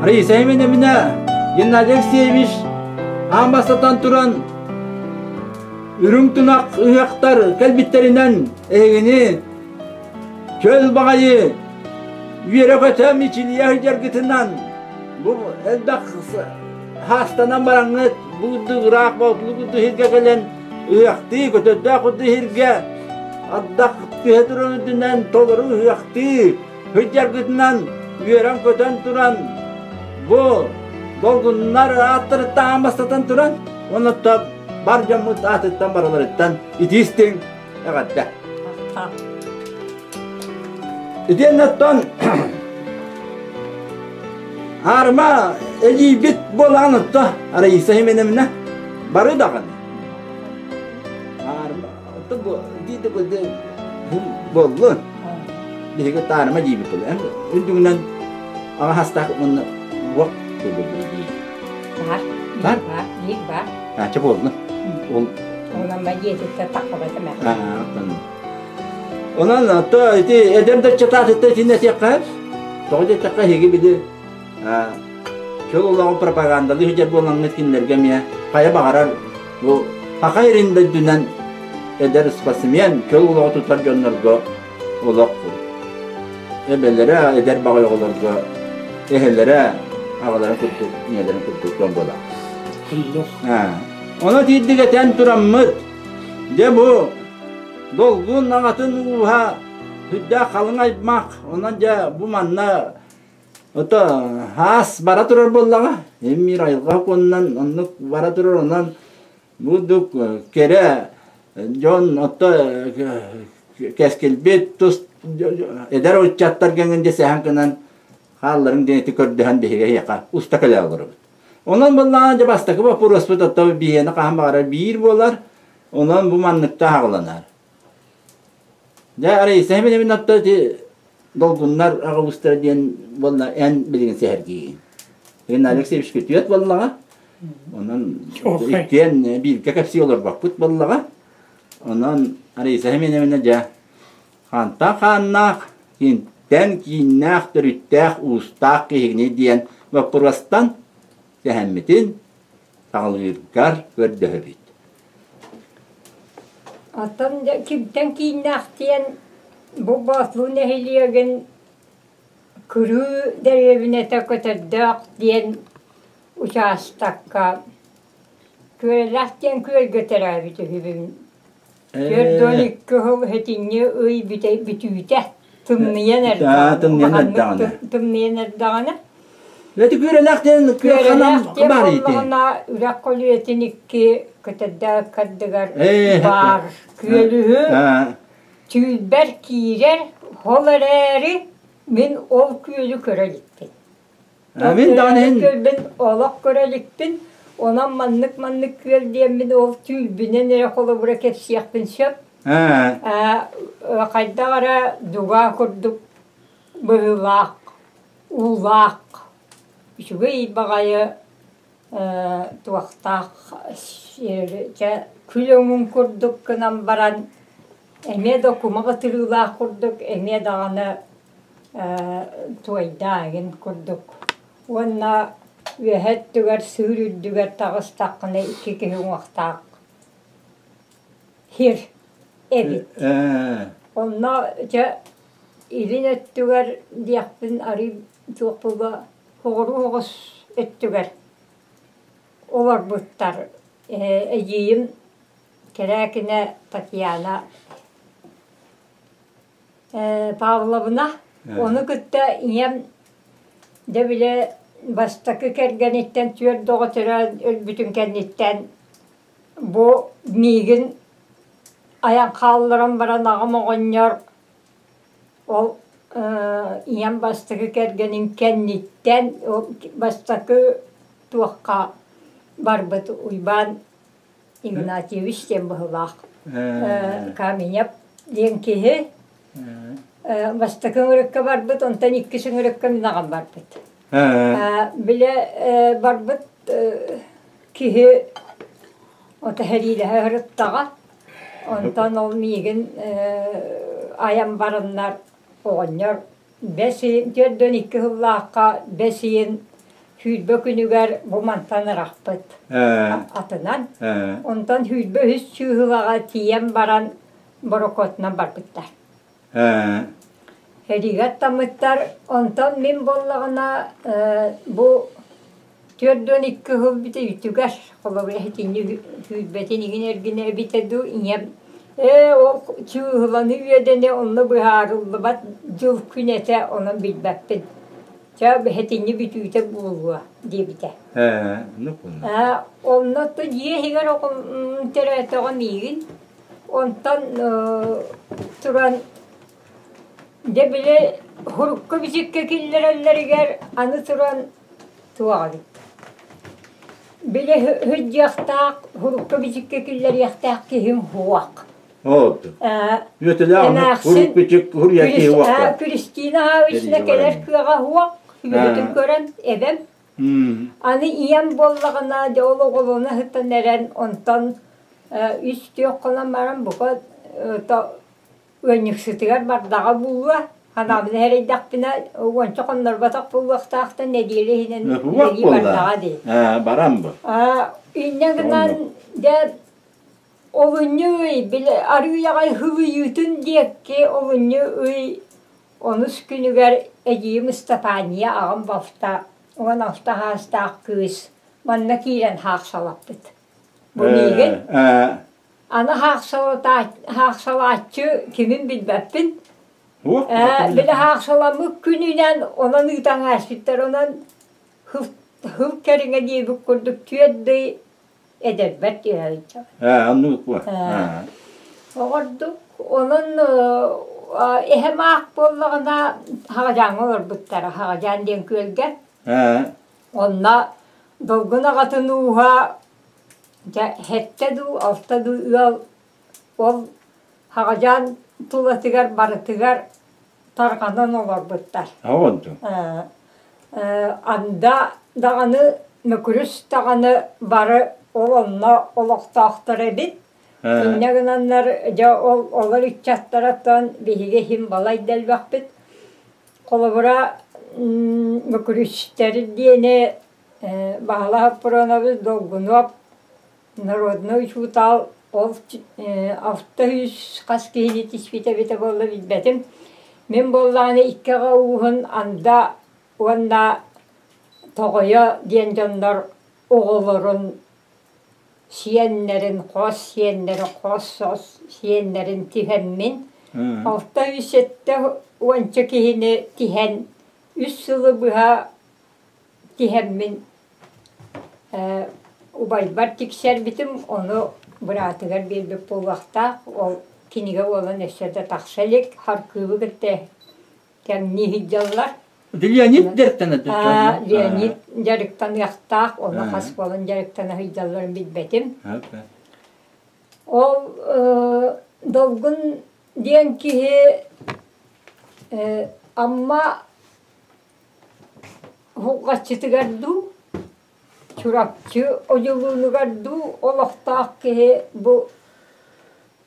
Раиса Семеновна, Геннадий Алексеевич аан бастатан туран үрүҥ тунах ыһыахтар кэлбиттэринэн эһигини чөл баҕайы үөрэ-көтө мичилийэ сылдьаргытынан бу элбэх хаастанан бараҥҥыт бу курдук ыраах боотулу курдук сиргэ кэлэн ыһыахтыы көтөрдөөх курдук сиргэ ардах түһэ турар үрдүнэн толору ыһыахтыы сылдьаргытынан үөрэн-көтөн туран бу долгуннар ааттарыттан аан бастатан туран уонна бар дьоммут аатыттан барыларыттан итиистиҥ эҕэрдэ. Итиэннэ оттон аарыма эдьиийбит буолаҕын отто Раиса Семеновна бары даҕаны аарыма отто буоллун биһиги таарыма диибит буолла үрдүгүнэн аҕа хастаах уонна уох буоллун Баар. Баар? Баар. Биир баар. Ача буолла. Ол Онон ба дьиэтиттэн таххабата мэ. Онон то ити эдэр да чатаатытта итиннэ этиэххэ тоҕо диэтэххэ эһиги били чөл олоҕу пропагандалыы сылдьар буолаҥҥыт кинилэргэ эмиэ хайа баҕарар бу саха ирин дойдунан эдэр спортсмен чөл олоҕу тутар дьоннорго олох эбэлэрэ эдэр баҕайы оҕолорго эһэлэрэ аҕаларын курдук ийэлэрин курдук дьон буолар. Ону тиийдик этэн тураммыт дьэ бу долгун аҕатын ууһа сүрдээх халыҥ аймах онон дьэ бу манна ото аас бара турар буоллаҕа эмиир айылҕа сокуонунан оннук бара турар онон Бурдук кэрэ дьон отто кэскилбит тус эдэр ыччаттар кэҥин дьэ сэһэн гынан хаалларын диэн ити көрдөһөн биһиги эһиэхэ уста кэлэ олоробут. Онон буоллаҕына дьэ бастакы боппуруоспут отто биһиэнэ хаһан баҕарар биир буолар. Онон бу манныкта аҕаланар. Дьэ арай сэһэмин отто ити долгуннар аҕабыстара диэн буолла эн билигин сэһэргиигин. Геннадий Алексеевич күтүөт буоллаҕа. Онон иккиэн бииргэ кэпсии олорбоппут буоллаҕа. Онон Раиса Семеновна дьэ хантан хааннаах, киинтэн кииннээх, төрүттээх, уустаах киһигиний диэн боппуруостан сэһэммитин саҕалыыргар көрдөһөбүт. Оттон кимтэн кииннээх диэн бу Боотулуу нэһилиэгин Кырыы дэриэбинэтэ Көтөрдөөх диэн учаастакка Күөллээх диэн күөлгэ төрөөбүт үһүбүн. 42 сыл сэтинньи ый бүтүүтэ тымныйан эрдэҕинэ тымныйан эрдэҕинэ Ити Күөрэлээх диэн Күөрэлээх диэн буоллаҕына үрэх көлүөтүн икки Көтөрдөөх ыккардыгар баар күөлүһү Түүлбэр киирэр, ол эрээри мин ол күөлү көрө иликпин. Мин даҕаны иһин Күөлбүн олох көрө иликпин, онон маннык-маннык күөл диэммин ол түүлбүнэн эрэ холобура кэпсиэхпин сөп. Хайдах эрэ дуга курдук быһыылаах, уулаах, үчүгэй баҕайы туохтаах чэ күл өҥүн курдук гынан баран эмиэ да кумах ытырыылаах курдук эмиэ даҕаны туойдаа эҥин курдук уонна үөһэ өттүгэр сыыр үрдүгэр таҕыстаххына икки киһи уҥуохтаах сир эбит онно дьэ илин өттүгэр диэхпин арыый туох буолуо Соҕуруу оҕус өттүгэр олорбуттар эдьиийим Кэрээкинэ Татьяна Павловна ону кытта ийэм дьэ били бастакы кэргэниттэн түөрт оҕо төрөөн өлбүтүн кэнниттэн бу миигин айан хаалларан баран аҕам оҕонньор Ол ийэм бастакы кэргэнин кэнниттэн бастакы туохха барбыт Уйбаан Игнатьевич диэн быһыылаах Каменев диэн киһи бастакы ыҥырыкка барбыт, онтон иккис ыҥырыкка мин аҕам барбыт. Били барбыт киһи Ото сэриилэһэ сырыттаҕа. Онтон ол миигин айан бараннар оҕонньор бэс ыйын 42 сыллаахха бэс ыйын 20 күнүгэр бу мантан ырахпыт атынан. Онтон 23 чыыһылаҕа тиийэн баран борокуотунан барбыттар. Сэриигэ аттаммыттар. Онтон мин буоллаҕына бу 42 сыл бүтүүтүгэр, холобура итинник сүүрбэтин игин эргинэ эбитэ дуу, ийэм ээ ол чыыһыланы үөдэни онно быһаарыллыбат дьыл күн этэ, онон билбэппин. Чэ, итинник бүтүүтэ буолуо диэбитэ. Ээ, Онно дьиэ иһигэр төрөөтөҕө миигин Онтон туран дьэ били урукку бичиккэ киллэрэллэригэр аны туран туох эбит били сылдьыахтаах урукку бичиккэ киллэриэхтээх киһим суох. Эмээхсин Кристина Саввична кэлэр кыаҕа суох, үөрэтин көрөн эбэм. Аны ийэм буоллаҕына дьэ ол оҕолоно сытан эрэн онтон үс-түөрт хонон баран бука ыанньыксытыгар бардаҕа буолуо. Ханаабын эрэйдэхпинэ уонча хоннорботох буолуохтаахтан нэдиэлэ иһинэн үлэлии бардаҕа дии. Баран бу. Инньэ гынан дьэ олунньу ый били арыый аҕай хылыйыытын диэки олунньу ый онус күнүгэр эдьиийим Ыстапаанньа аҕам балта 16 саастаах кыыс манна киирэн хаахсалаппыт. Бу миигин аны хаахсалааччы кимин билбэппин. Били хаахсаламмыт күнүнэн онон ыытан ааспыттар, онон хыл кэриҥэ диэбит курдук түөрт ый эдэрбэр түһэ Оннук бу. Оҕордук онон эһэм аах буоллаҕына Хаҕадьааҥҥа олорбуттара, Хаҕадьаан диэн күөлгэ. Онно Долгун аҕатын ууһа дьэ сэттэ дуу, алта дуу ыал ол Хаҕадьаан тулатыгар барытыгар тарҕанан олорбуттар. Анда даҕаны, Мөкүрүс даҕаны бары ол онно олохтоохтор эбит. Инньэ гынаннар дьэ ол олор ыччаттарыттан биһиги иһин балай да элбэхпит. Холобура, Мөкүрүстэр диэни Баһылай Хоппуруонабыс Долгунуоп народнай учуутал ол 600 хас киһини тиспитэ эбитэ буолла билбэтим. Мин буоллаҕына икки аҕа ууһун Анда уонна Тоҕойо диэн дьоннор оҕолорун сиэннэрин, хос сиэннэрин, хос-сос сиэннэрин тиһэммин, 670 киһини тиһэн үс сылы быһа тиһэммин убайбар тиксэрбитим, ону быраатыгар биэрбит буолуохтаах, ол кинигэ буолан өссө да тахса илик, харкыыбы кытта кэмнии сылдьаллар. Леонид дьарыктанар Леонид дьарыктаныахтаах, ону хас буолан дьарыктана сылдьалларын билбэтим. Ол Долгун диэн киһи Амма Уһугаччытыгар дуу, Чурапчы одьулуунугар дуу олохтоох киһи бу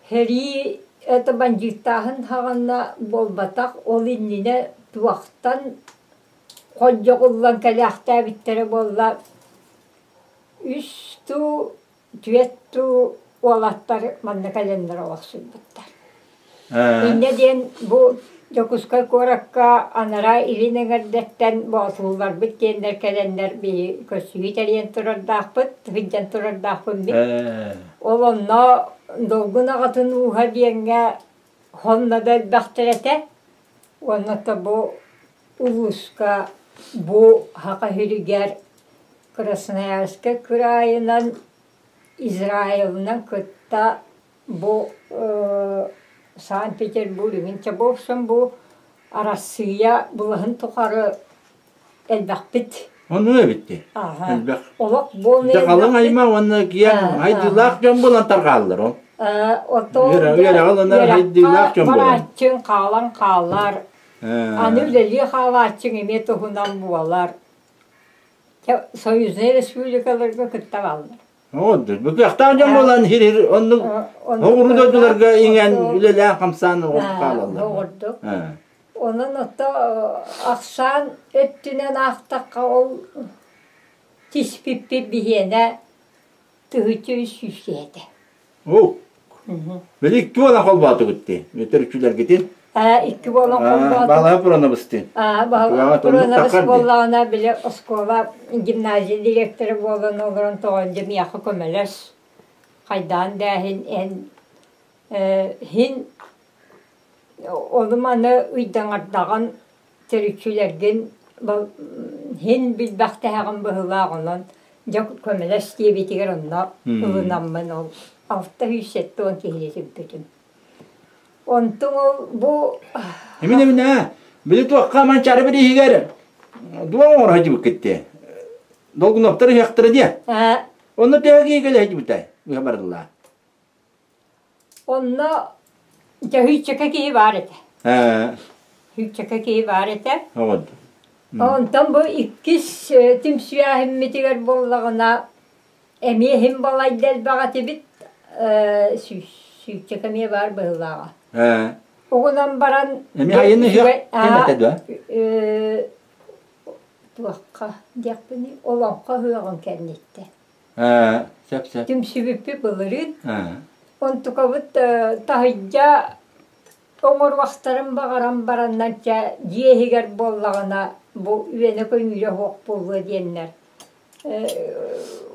Сэрии это бандьыыттааһын саҕана буолбатах, ол иннинэ туохтан холдьоҕуллан кэлээхтээбиттэрэ буолла, үс дуу, түөрт дуу уолаттар манна кэлэннэр олохсуйбуттар. Инньэ диэн бу Дьокуускай куоракка анараа илин эҥэрдэттэн боотулларбыт диэннэр кэлэннэр биһи көрсүһүү тэрийэн турардаахпыт, сылдьан турардаахпын мин. Ол онно Долгун аҕатын ууһа диэҥҥэ хонно да элбэхтэр этэ. Уонна то бу улууска бу Саха сиригэр Красноярскай кыраайынан, Израилынан кытта Бу Санкт-Петербург иҥинчэ буолсан бу Арассыыйа былаһын тухары элбэхпит. Ону эбитти. Элбэх. Олох буолан Дьэ халыҥ аймах уонна киэҥ хайдыылаах дьон буолан тарҕааллар ол. Үөрэҕи ылынар хайдыылаах дьон буолан. Барааччыҥ хаалан хаалар. Аны үлэлии хаалааччыҥ эмиэ туһунан буолар. Союзнай республикаларга кытта бааллар. Бу кыахтаах дьон буолан хир оннук оҕуру дойдуларга иҥэн үлэлээн хамсаан оҕурдук хаалаллар. Оҕурдук. Онон ото ахсаан өттүнэн аахтахха ол Тиспиппит биһиэнэ 1300 киһи этэ. Оо, били икки буолан холбоотугут дии, төрүччүлэргитин. Икки буолан холбоотубут. Баалаһа Пуранабыстыын. Пуранабыс буоллаҕына, били оскуола гимназия директора буолан олорон тоҕо дьэ миэхэ көмөлөс. Хайдаан дээһин эн хин ону-маны ыйдаҥардаҕын төрүччүлэргин һин билбэхтэһэҕин быһыылаах онон дьэ көмөлөс диэбитигэр онно ылынаммын ол 670 киһини түмпүтүм. Онтуҥ ол бу Эмин эмин ээ били туохха Манчаары бирииһигэр дуо оҥоро сылдьыбыккыт дии. Долгуновтар ыһыахтара диэ. Онно төһө киһи кэлэ сылдьыбытай ыһа барыллаа. Онно дьэ һүүччэкэ киһи баар этэ. Һүүччэкэ киһи баар этэ. Онтон бу иккис түмсүөһүммүтүгэр буоллаҕына эмиэ иһин балайда элбэх этибит сүүччэкэ эмиэ баар быһыылааҕа. Угунан баран Эмиэ айын ыһыах ким этэ дуо? Туохха диэхпиний олоҥхо ыһыаҕын кэнниттэн. Сөп-сөп. Түмсүбүппүт былырыын. Онтукабыт таһыйдьа оҥоруохтарын баҕаран бараннар чэ дьиэ иһигэр буоллаҕына бу үөнэ-көйүүрэ суох буолуо диэннэр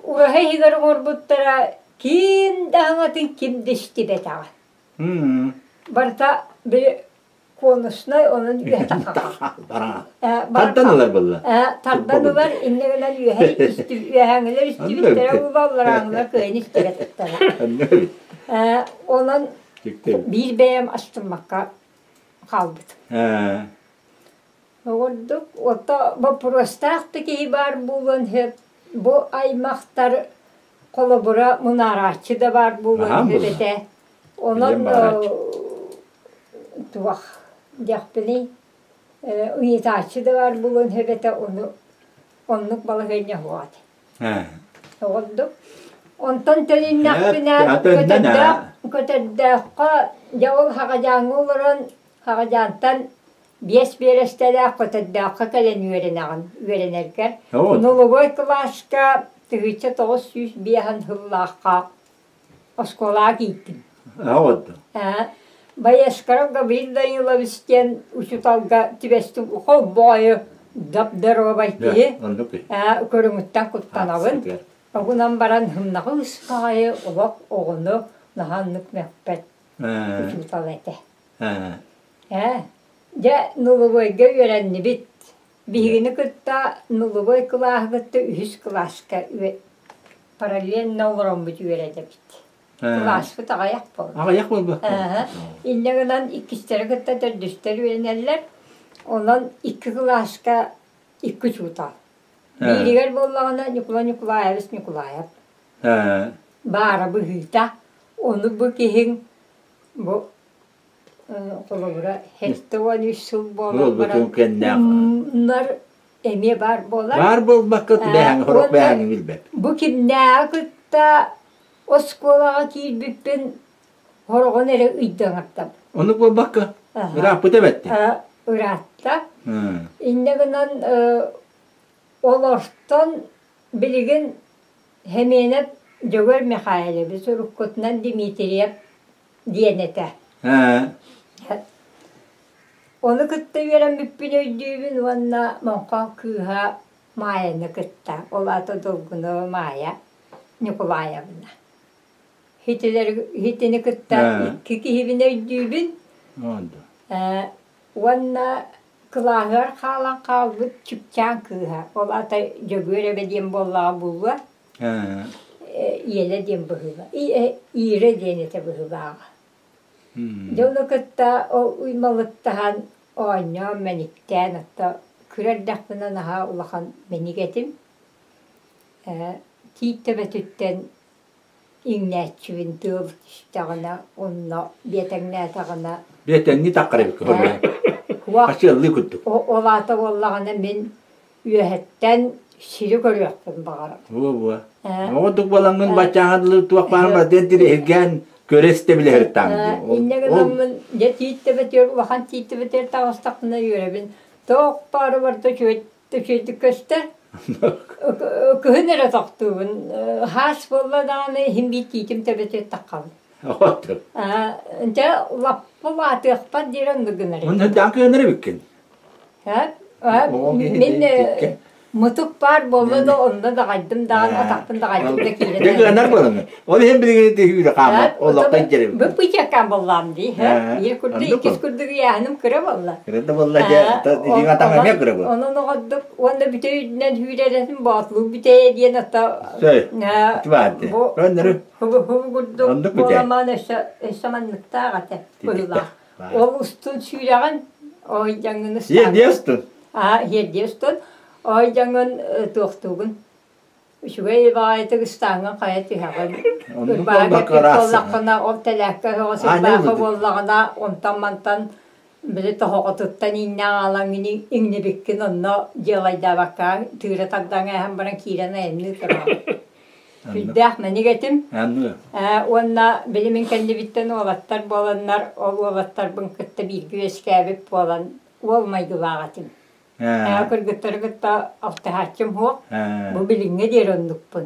ураһа иһигэр оҥорбуттара ким да аһаҥатын ким да истибэтэҕэ. Барыта били конуснай онон үөһэ тахха. Тардан ылар буолла. Тардан ылар иннэ гынан үөһэ үөһээҥилэр истибиттэрэ уулалларааҥылар кыайан истибэтэхтэрэ. Онон биир бэйэм астыммакка хаалбытым. Оҕурдук ото боппуруостаах да киһи баар буолуон сөп. Бу аймахтар холобура мунаарааччы да баар буолуон сөп этэ. Онон туох диэхпиний ыйытааччы да баар буолуон сөп этэ ону оннук балаһыанньа суох этэ. Оҕурдук. Онтон төнүннэхпинэ көтөрдөөх көтөрдөөххө дьэ ол Хаҕадьааҥҥа олорон Хаҕадьаантан биэс биэрэстэлээх Көтөрдөөххө кэлэн үөрэнэҕин үөрэнэргэр нулевой кылааска 1905 сыллаахха оскуолаҕа киирдим. Боескоров Гаврил Данилович диэн учууталга түбэстим холбоойу дап-доруобай киһи көрүҥүттэн куттанабын. Огунан баран һымнаҕы ыспаҕайы олох оҕону наһаа оннук мөхпөт учуутал этэ. Ээ, дьэ нулевойга үөрэннибит. Биһигини кытта нулевой кылааһы кытта үһүс кылааска параллельно олороммут үөрэтэбит. Кылааспыт аҕыйах буолла. Аҕыйах буолбат. Инньэ гынан иккистэри кытта төрдүстэр үөрэнэллэр. Онон икки кылааска икки учуутал. Бииригэр буоллаҕына Ньукулай Ньукулаевич Ньукулаев. Баара быһыыта. Ону бу киһиҥ бу холобура 73 сыл буолан баран умнар эмиэ баар буолар. Баар буолбакка бэһэҥ сорох бэһэҥи билбэт. Бу кимнээҕи кытта оскуолаҕа киирбиппин хороҕун эрэ ыйдаҥартам. Оннук буолбакка ырааппыта эбэтти. Ыраатта. Инньэ гынан олортон билигин Хэмиэнэп Дьөгүөр Михайлович уруккутунан Дмитриев диэн этэ. Ону кытта үөрэммиппин өйдүүбүн уонна Моҥхо кыыһа Маайаны кытта, ол аата Долгунова Маайа Ньукулаевна. Итини кытта икки киһибин өйдүүбүн. Уонна кылааһыгар хаалан хаалбыт Чыпчаан кыыһа, ол аата Дьөгүөр эбэ диэн буоллаҕа буолуо, Иэлэ диэн быһыыла, Иирэ диэн этэ быһыылааҕа. Дьону кытта ол уймалыктаһан оонньоон, мэниктээн, отто кыра эрдэхпинэ наһаа улахан мэник этим. Тиит төбөтүттэн иҥнээччибин тыал түстэҕинэ онно биэтэҥнээтэҕинэ Биэтэҥнии таххар эбиккэ Хачыаллыы курдук. Ол аата буоллаҕына мин үөһэттэн сири көрүөхпүн баҕарабын. Буо-буо. Оҕо буолаҥҥын баччааҥҥа дылы туох баарын барытын тириһиргээн көрө истэ билэһириттаҥ дии. Инньэ гынаммын дьэ тиит төбөтүгэр улахан тиит төбөтүгэр таҕыстахпына үөрэбин. Туох баары барыта үчүгэй үчүгэйдик көстөр. Кыһын эрэ тохтуубун. Хаас буолла даҕаны иһин биир тиитим төбөтү таххабын. Дьэ лаппа улаатыахпар диэри оннук гынар Онно даан кыанар эбиккин. Мин мутук баар буолла да онно даҕайдым даҕаны атахпын даҕайдым да киирэн Дьэ кыанар буолаҥҥын. Ол иһин билигин тиһүүрэ хаамар олохтон дьэрим. Бу пычаккан буоллаам дии. Биир курдук, иккис курдук ыйааһыным кыра буолла. Кыра да буолла дьэ илиҥ атаҥ эмиэ кыра буолла. Онон оҕордук уонна бүтэй үрдүнэн хүүрэрэтин боотулуу бүтэйэ диэн ата бу хубу курдук буоламаан өссө өссө манныктаах этэ быһыылаах. Ол устун сүүрэҕин ой дьаҥын Иэрдиэ устун. Аа иэрдиэ устун ой дьаҥын туохтуугун Үчүгэй баҕайытык ыстааҥҥын хайа түһэҕин. Ырбааҕы буоллаххына, ол тэлээккэ өһөҕөс ырбаахы буоллаҕына, онтон-мантан били тоһоҕотуттан иҥнээх аалаҥҥын иҥнибиккин онно дьыалайдаабакка тыыра тардаҥ ээһэн баран киирэн айанныы тураҕын. Сүрдээх мэник этим. Уонна били мин кэннибиттэн уолаттар буоланнар, ол уолаттарбын кытта бииргэ үөскээбит буолан уол майгылаах этим. Кыргыттары кытта алтыһааччым суох. Бу билиҥҥэ диэри оннукпун.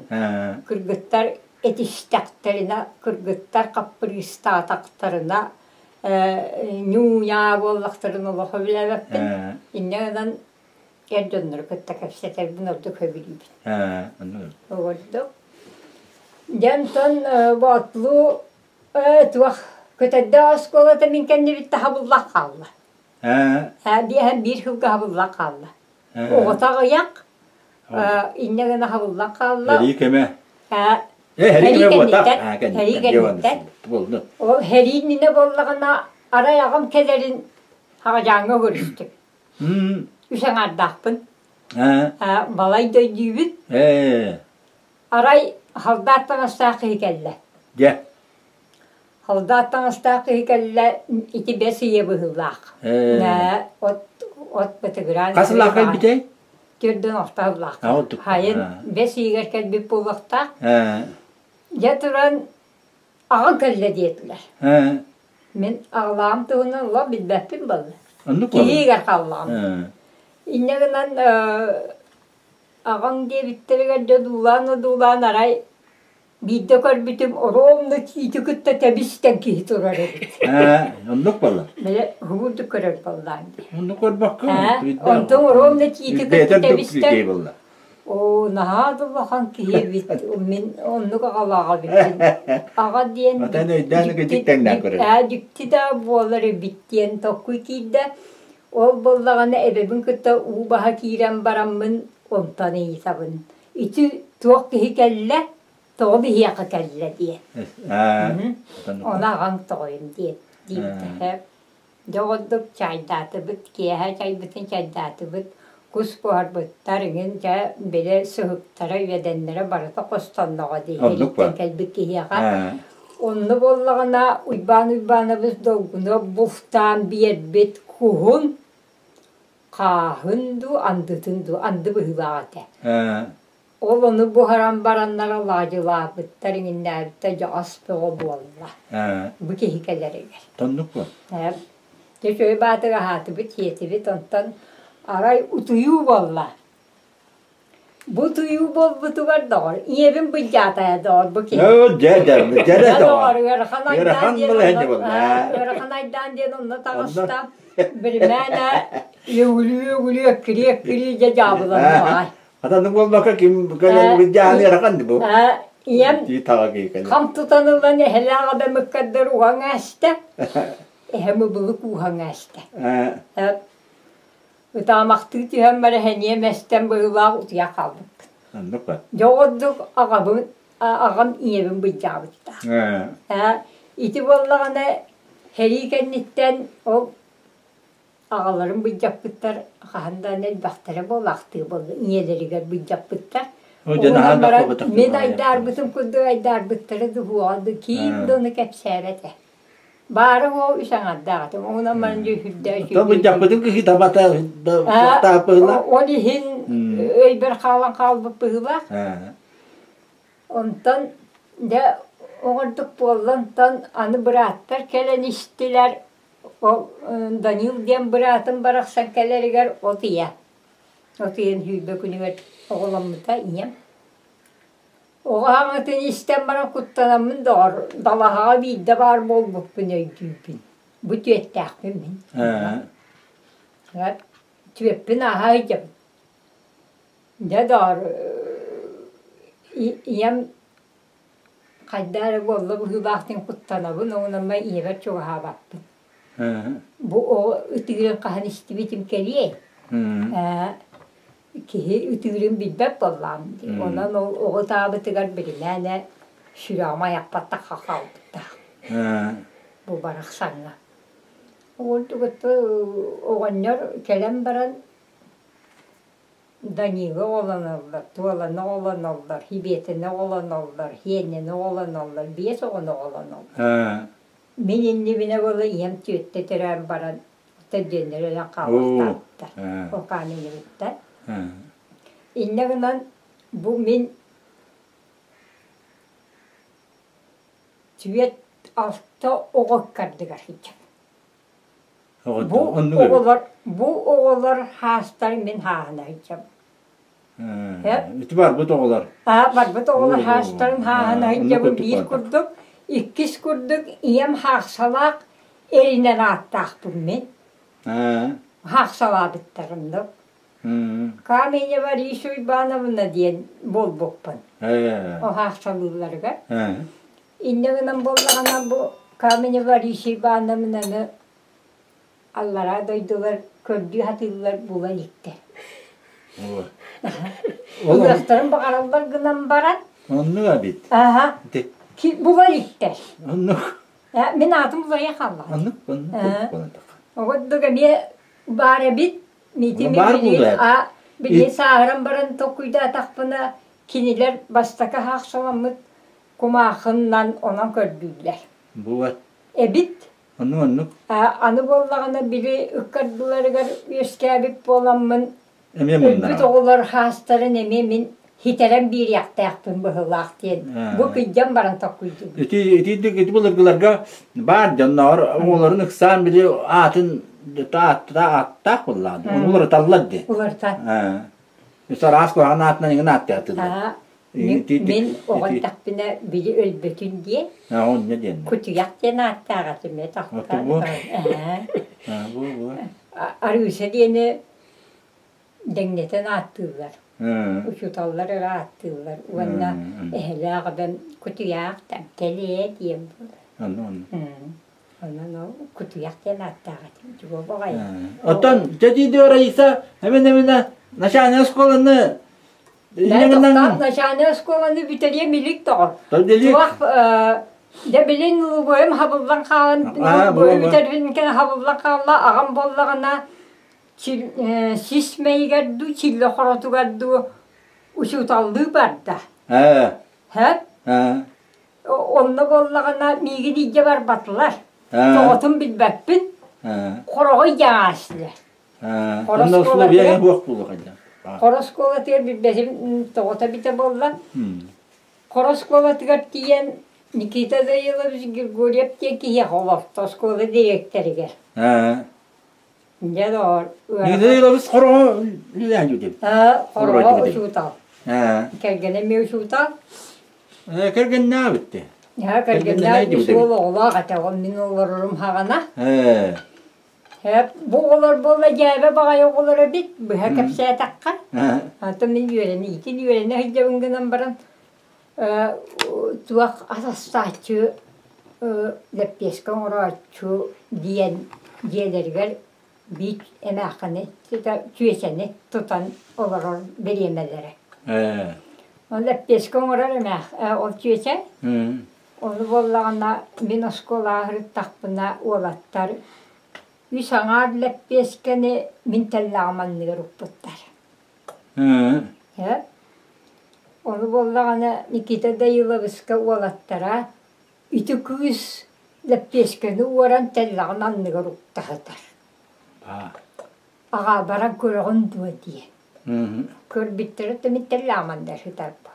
Кыргыттар этистэхтэринэ, кыргыттар хаппырыыстаатахтарына, ньуу-ньаа буоллахтарына олох сөбүлээбэппин. Инньэ гынан эр дьоннору кытта кэпсэтэрбин ордук сөбүлүүбүн. Ордук. Дьэ онтон Боотулуу туох Көтөрдөөх оскуолата мин кэннибиттэн таһабыллах хаалла. Биэһэн биир сылга хабыллан хаалла. Оҕото аҕыйах, инньэ гына хабыллан хаалла. Һэрии кэмэ. Һэрии кэмэ буолтах. Һэрии кэнниттэн. Ол һэрии иннинэ буоллаҕына, арай аҕам кэлэрин Хаҕадьааҥҥа көрүстүм. Үс аҥаардаахпын. Балай да өйдүүбүн. Арай халдаат таҥастаах киһи кэллэ. Дьэ. Халдаат таҥастаах киһи кэллэ, ити бэс ыйа быһыылаах. От от бытыгыраан Хас сыллаах кэлбитэй? Төрдөн алта сыллаах. Хайын бэс ыйыгар кэлбит буолуохтаах. Дьэ туран аҕам кэллэ диэтилэр. Мин аҕалаам туһунан олох билбэппин буолла. Киһигэр хааллаҕым. Инньэ гынан Аҕаҥ диэбиттэригэр дьэ одуулаан-одуулаан арай биирдэ көрбүтүм оруобуна тиити кытта тэбис-тэҥ киһи турар эбит. Ээ, оннук буолла. Били уһуурдук көрөр буоллаан дии. Оннук көрбөккө. Ээ, онтон оруобуна тиити кытта тэбис-тэҥ. Оо, наһаа да улахан киһи эбит. Мин оннук аҕалааҕа эбиппин. Аҕа диэн Отон өйдөөн дьикти тэҥнээн көрөр. Ээ, дьикти да буолар эбит диэн толкуй киирдэ. Ол буоллаҕына эбэбин кытта уу баһа киирэн бараммын онтон ыйытабын: «Ити туох киһи кэллэ, тоҕо биһиэхэ кэллэ?» диэн. Ону аҕаҥ тоҕойум диэн диэбитэ. Дьэ ордук чайдаатыбыт, киэһэ чайбытын чайдаатыбыт, кус буһарбыттар иҥин дьэ били сыһыктара, үөдэннэрэ барыта хостонноҕо дии иһиттэн кэлбит киһиэхэ. Онно буоллаҕына Уйбаан Уйбаанабыс долгуна бултаан биэрбит куһун, хааһын дуу, андытын дуу, анды быһыылаах этэ. Ол ону буһаран бараннар алаадьылаабыттар, иҥиннээбиттэр дьэ ас бөҕө буолла. Бу киһи кэлэригэр. Тоннук буол. Дьэ үчүгэй баатык аһаатыбыт, сиэтибит, онтон арай утуйуу буолла. Бу тыйыы буолбутугар доҕор, ийэбин былдьаатайа доҕор бу киһи. Дьэ, дьэ, дьэ доҕор, ыарахан айдаан диэн ыарахан айдаан диэн онно таҕыста. Биримээнэ үөгүлүү-үөгүлүү эккирии-эккирии дьэ дьаабыланна баҕай. Хатаннык буолбакка ким кэлэн ыарахан бу. Ийэм хам тутан ылан эһэлээх эбэм ыккардыр уһаҥ ээстэ. Эһэм ыбылы кууһаҥ ээстэ. Ытаамахтыы түһэн баран сэниэм эстэн быһыылаах утуйа хаалбыппын. Оннук ба? Дьэ ордук аҕабын аҕам ийэбин былдьаабыттаах. Ээ, ити буоллаҕына сэрии кэнниттэн ол аҕаларын былдьаппыттар хаһан да элбэхтэрэ буолаахтыы буолла ийэлэригэр былдьаппыттар. Онон баран мин айдаарбытым курдук айдаарбыттара дуһуоҕа ду киим да ону кэпсээбэтэ. Баара уол үс аҥардаах этим. Онон баран дьүһүрдэ То быдьаппытын киһи табата быһыла. Ол иһин өйбөр хаалан хаалбыт быһыылаах. Онтон дьэ оҕордук буолла онтон аны бырааттар кэлэн истилэр. Ол Данил диэн быраатым барахсан кэлэригэр от ийэ. От ыйын 20 күнүгэр оҕоломмута ийэм. Оҕо аҕатын истэн баран куттанаммын доҕор, далаһаҕа биирдэ баар буолбуппун өйдүүбүн. Бу түөттээхпин мин. Түөппүн ааһа сылдьабын. Дьэ доҕор, ийэм хайдах эрэ буолла быһыылаахтын куттанабын, онон ийэбэр чугаһаабаппын. Бу оҕо ытыырын хаһан истибитим кэлиэй? Киһи ытыырын билбэт буоллаҕым дии. Онон ол оҕо ытаабытыгар билимээнэ сүрэҕим айахпаттахха хаалбыттаах. Бу барахсаҥҥа. Ол оҕонньор кэлэн баран Данила оҕолоноллор, Туоланы оҕолоноллор, Хибиэтэни оҕолоноллор, Хиэннэни оҕолоноллор, биэс оҕону оҕолоноллор. Мин иннибинэ буола ийэм түөттэ төрөөн баран төрдүөннэр өлөн хаалбахтаабыттар. Ол Каменевиттан. Иннэ гынан бу мин түөрт алта оҕо ыккардыгар сылдьабын. Бу оҕолор бу оҕолор хаастар мин хааһына сылдьабын. Ити барбыт оҕолор. Барбыт оҕолор хаастарын хааһына сылдьабын биир курдук. Иккис курдук ийэм хаахсалаах эринэн ааттаахпын мин. Хаахсалаабыттарым Каменева Риша Уйбановна диэн буолбуппун. О хаахсалыылларыгар. Инньэ гынан буоллаҕына бу Каменева Риша Ивановнаны аллараа дойдулар көрдүү сатыыллар була иликтэр. Ылыахтарын баҕараллар гынан баран. Оннук эбит. Аха. Була иликтэр. Оннук. Мин аатым уларыйа хаалла. Оннук, оннук. Оҕоддук эмиэ баар эбит. Митим Баар буолуо. А били сааһыран баран толкуйдаатахпына кинилэр бастакы хаахсаламмыт кумаахыннан онон көрдүүллэр. Буот. Эбит. Оннук оннук. Аны буоллаҕына били ыккардыларыгар үөскээбит буоламмын Эмиэ өлбүт оҕолор хаастарын эмиэ мин хитэрэн биэриэхтээхпин быһыылаах диэн бу кыйдьан баран токкуйдум. Ити итинник ити былыргыларга баар дьонноор оҕолорун ыксаан били аатын ааттаах буоллаҕа. Ону уларыталлар дии. Уларытан. Араас куһаҕан аатынан иҥин ааттаатылар. Мин оҕо эрдэхпинэ били өлбөтүн диэн Онно диэн. Кутуйах диэн ааттаах этим ээ тахтаан. Арыыса диэни дэҥнэтэн ааттыыллар. Учууталлар эрэ ааттыыллар уонна эһэлээх эбэм кутуйах кэлиэ диэн буолар. Онон ол кутуйах диэн ааттаах этим чугу баҕайы. Оттон дьэ Раиса эмин-эминэ начальная оскуоланы Тохтоон начальная оскуоланы бүтэриэм илик тоҕо. Туох дьэ билин лугуйум хабыллан хаалан бүтэрбин кэнэ хабыллан хаалла аҕам буоллаҕына сис мэйигэр дуу чиллэ хоротугар дуу учууталлыы барда. Һэ? Онно буоллаҕына миигин илдьэ барбатылар. Тоҕотун билбэппин. Хороҕой дьаҥаасылар. Хоро оскуолатыгар билбэтим тоҕото эбитэ буолла. Хоро оскуолатыгар тиийэн Никита Данилович Григорьев диэн киһиэхэ олорто оскуола дириэктэригэр. Дьэ доҕор, Никита Данилович хороҕо үлэлээн дьүдүм. Хороҕо учуутал. Кэргэнэ эмиэ учуутал. Кэргэннээбит Кэргэннээх үс уол оҕолоох этэ, ол мин олорорум хаҕана. Бу оҕолор буолла дьээбэ баҕайы оҕолор эбит, быһа кэпсээтэххэ. Антон мин үөрэнэ, итин үөрэнэ сылдьабын гынан баран, туох ас астааччы, лэппиэскэ оҥорооччу диэн дьиэлэригэр биир эмээххини, чүөчэни тутан олорор бириэмэлэрэ. Ол лэппиэскэ оҥорор эмээх, ол чүөчэ Ону буоллаҕына мин оскуолаҕа сырыттахпына уолаттар үс аҥаар лэппиэскэни мин тэллэҕим анныгар укпуттар. Ээ Ону буоллаҕына Никита Даниловичка уолаттара ити кыыс лэппиэскэни уоран тэллэҕин анныгар укта сытар. Аҕаа баран көрөҕүн дуо диэн. Көрбүттэрэ да мин тэллэҕим анныгар сытарбын.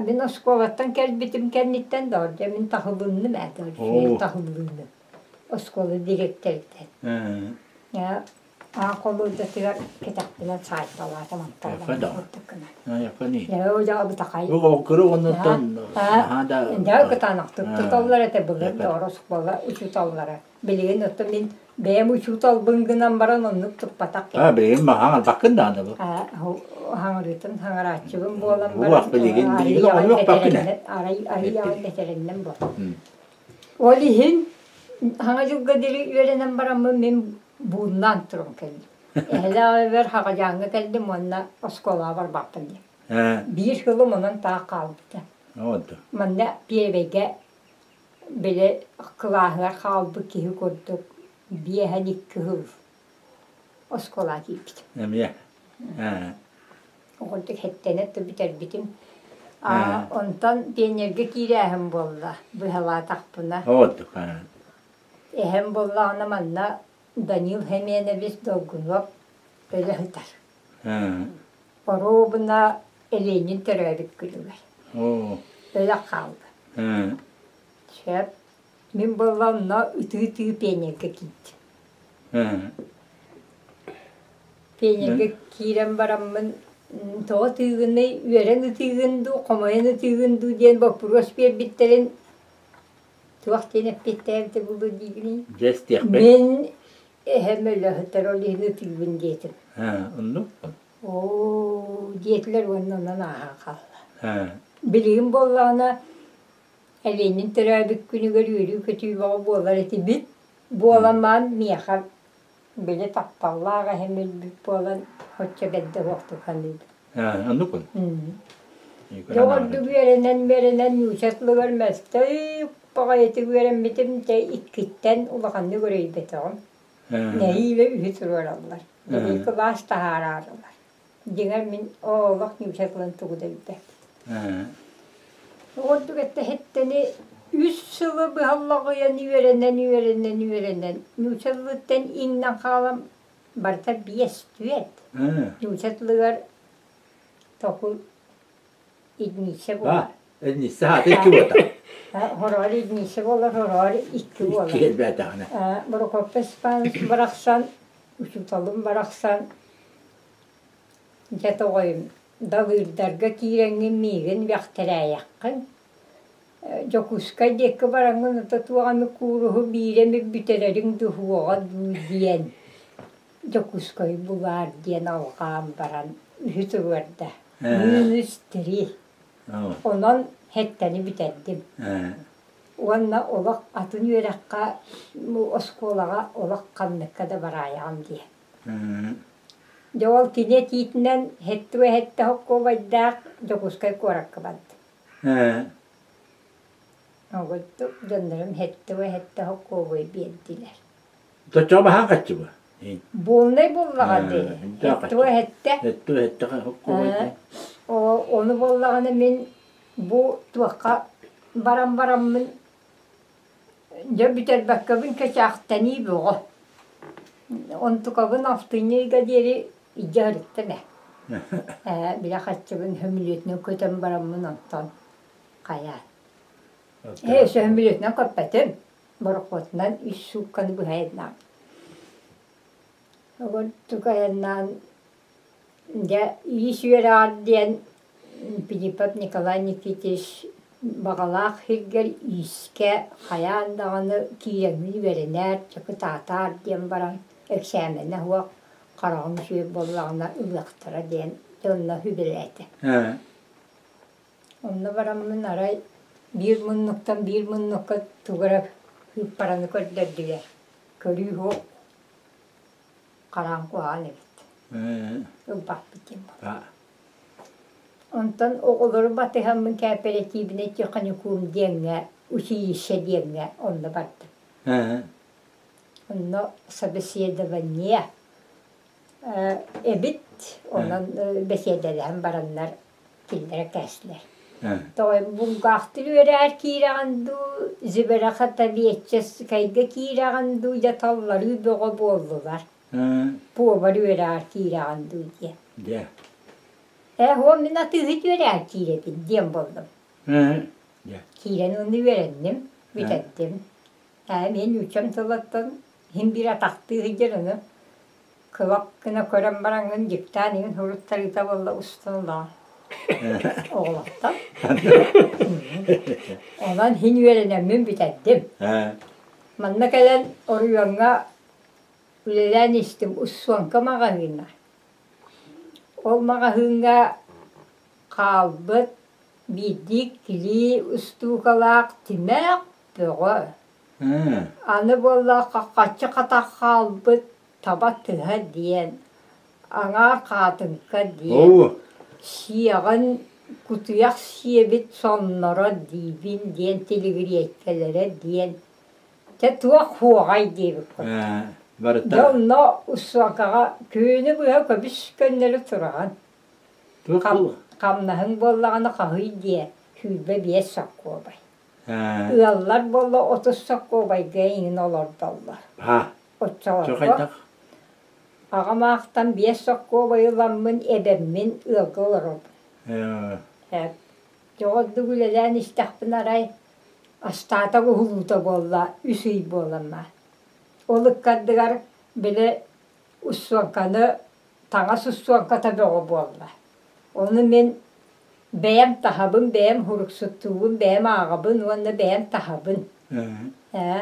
Мин оскуолаттан кэлбитим кэнниттэн да дьэ мин таһылынным ээ да таһылынным оскуола дириэктэриттэн. Аан холуодатыгар кэтэхпинэн саайталаатым Япа да. курдук гынан. Япа Дьэ, ол дьэ бытахай. Бу кыры оннуттан наһаа да Дьэ, кытаанахтык туталлар этэ былыр да оскуола учууталлара. Билигин оттон мин бэйэм учууталбын гынан баран оннук туппатах А, билигин маһаҥ албаккын даҕаны бу. Хаҥырыытын хаҥырааччыбын буолан баран билигин билигин оҕонньох баккын арай арыйаҕын бэтэриннэн бу. Ол иһин хаҥа дьылга диэри үөрэнэн бараммын мин бууннаан туран кэллим. Эһэлээҕибэр Хаҕадьааҥҥа кэллим уонна оскуолаҕа барбаппын диэн. Биир сылым онон таах хаалбыта. Манна Пиэбэйгэ били кылааһыгар хаалбыт киһи курдук биэһэн икки сыл оскуолаҕа киирбитим. Эмиэ. Оҕурдук хэттэнэ да бүтэрбитим. Онтон пионерга киирээһин буолла, быһалаатахпына. Оҕурдук. Эһэм буоллаҕына манна Данил Хеменович Долгунов өлө сытар. Оруобуна Ленин төрөөбүт күнүгэр. Өлө хаалла. Сөп. Мин буолла онно ытыы-ытыы пионерга киирдим. Пионерга киирэн бараммын тоҕо ытыыгыный, үөрэн ытыыгын дуу, хомойон ытыыгын дуу диэн боппуруос биэрбиттэрин туох диэн эппиэттээбитэ буолуо диигиний? Дьэ истиэхпит. Мин эһэм өлө сытар, ол иһин ытыыбын диэтим. Оннук. Оо, диэтилэр уонна онон ааһан хаалла. Билигин буоллаҕына Элиэнин төрөөбүт күнүгэр үөрүү-көтүү бөҕө буолар этибит. Буолан баран миэхэ били тапталлаах эһэм өлбүт буолан оччо бэрдэ суохтук саныыбын. Оннукун? Дьэ ордук үөрэнэн-үөрэнэн нуучча тылыгар мөлтөй баҕайытык үөрэммитим дьэ иккиттэн улаханнык өрөйбөтөҕүм. Нэһиилэ үһү туруораллар. Били кылаас таһаараарылар. Дьиҥэр мин олох нуучча тылын тугу да билбэппин. Ордук эттэһиттэни үс сылы быһаллаҕыйан үөрэнэн үөрэнэн үөрэнэн нуучча тылыттан иҥнэн хаалан барыта биэс түөрт. Нуучча тылыгар токул единица буолар. Единица аата икки буолар. Хороҕор единица буолар, хороҕор икки буолар. Икки элбээтэҕинэ. Прокопий Степанович барахсан, учууталым барахсан Дьэ тоҕойум, далыырдарга киирэҥҥин миигин үөхтэрээйэххин, Дьокуускай диэки бараҥҥын ото туох эмит кууруһу биири эмит бүтэрэриҥ дуу суоҕа дуу диэн Дьокуускайы булаар диэн алҕаан баран үһү туруорда. Минус три. Онон хэттэни бүтэрдим. Уонна олох атын үөрэххэ оскуолаҕа олох ханныкка да бараайаҕын диэн. Дьэ ол кини этиитинэн һэттүө-һэттэ холкуобайдаах Дьокуускай куоракка бардым. Оҕуттук дьоннорум һэттүө-һэттэ холкуобай биэрдилэр. Точчоҕо баһаан хаччы бу? Буолнай буоллаҕа дии. Һэттүө-һэттэ. Һэттүө-һэттэ холкуобай. Ону буоллаҕына мин бу туохха баран бараммын Дьэ бүтэрбэккэбин кэчээхтэнии бөҕө. Онтукабын алтынньы ыйга диэри илдьэ сырыттым ээ. Ээ били хаччыбын сөмүлүөтүнэн көтөн бараммын онтон хайаан. Ээ сөмүлүөтүнэн көппөтүм. Борохуотунан үс суукканы быһа айаннаабытым. Онтук айаннаан Дьэ, иис үөрэҕэр диэн Филиппов Николай Никитич баҕалаах сиргэр иискэ хайаан даҕаны киирэҥҥин үөрэнээр, дьокутаатаар диэн баран эксээмэнэ суох хараҕыҥ үчүгэй буоллаҕына ылыахтара диэн дьонно сүбэлээтэ. Онно бараммын арай биир муннуктан биир муннукка тугу эрэ сыыппараны көрдөрдүлэр. Көрүү суох хараан куһаҕан эбит. Ылбаппыт диэн буолла. Онтон оҕолору батыһаммын кээпэрэтиибинэй техникум диэҥҥэ, училище диэҥҥэ онно бардым. Онно собеседование эбит, онон бэсиэдэлэһэн бараннар кинилэрэ кээстилэр. Тоҕо булгаахтыр үөрээр киирэҕин дуу, зиберахатоведческайга киирэҕин дуу дьэ талларыы бөҕө буоллулар. Повар үөрээр киирэҕин дуу диэн. Дьэ. Ээ, оо, мин атыыһыт үөрээр киирэбин диэн буоллум. Дьэ. Киирэн уонна үөрэнним, бүтэрдим. Ээ, мин үчэм тылыттан иһин биир атахтыы сылдьар ону. Кылап гына көрөн бараҥҥын дьиктаан иҥин суруттарыыта буолла устан ылаҕын. Оҕолортон. Онон иһин үөрэнэммин бүтэрдим. Манна кэлэн оройуоҥҥа үлэлээн истим Уссуонка маҕаһыына. Ол маҕаһыыҥҥа хаалбыт биирдии килии устуукалаах тимэх бөҕө. Аны буолла хаххаччы хатах хаалбыт таба тыһа диэн, аҥаар хаатыҥка диэн, сиэҕин кутуйах сиэбит сонноро диибин диэн тилигириэйкэлэрэ диэн Дьэ туох хуоҕай диэбит курдук. Дьэ онно устуокаҕа күнү быһа көбүс көннөрү тураҕын. Хамнаһыҥ буоллаҕына хаһый диэ 25 сокуобай. Ыаллар буолла 30 сокуобайга иҥин олордоллор. Оччолорго аҕам аахтан 5 сокуобай ыламмын эбэммин ыалга олоробун. Дьэ ордук үлэлээн истэхпин арай астаатах уһулуута буолла үс ый буоланна. Ол ыккардыгар били устуоҥканы таҥас устуоҥката бөҕө буолла. Ону мин бэйэм таһабын, бэйэм һуруксуттуубун, бэйэм ааҕабын уонна бэйэм таһабын. Ээ,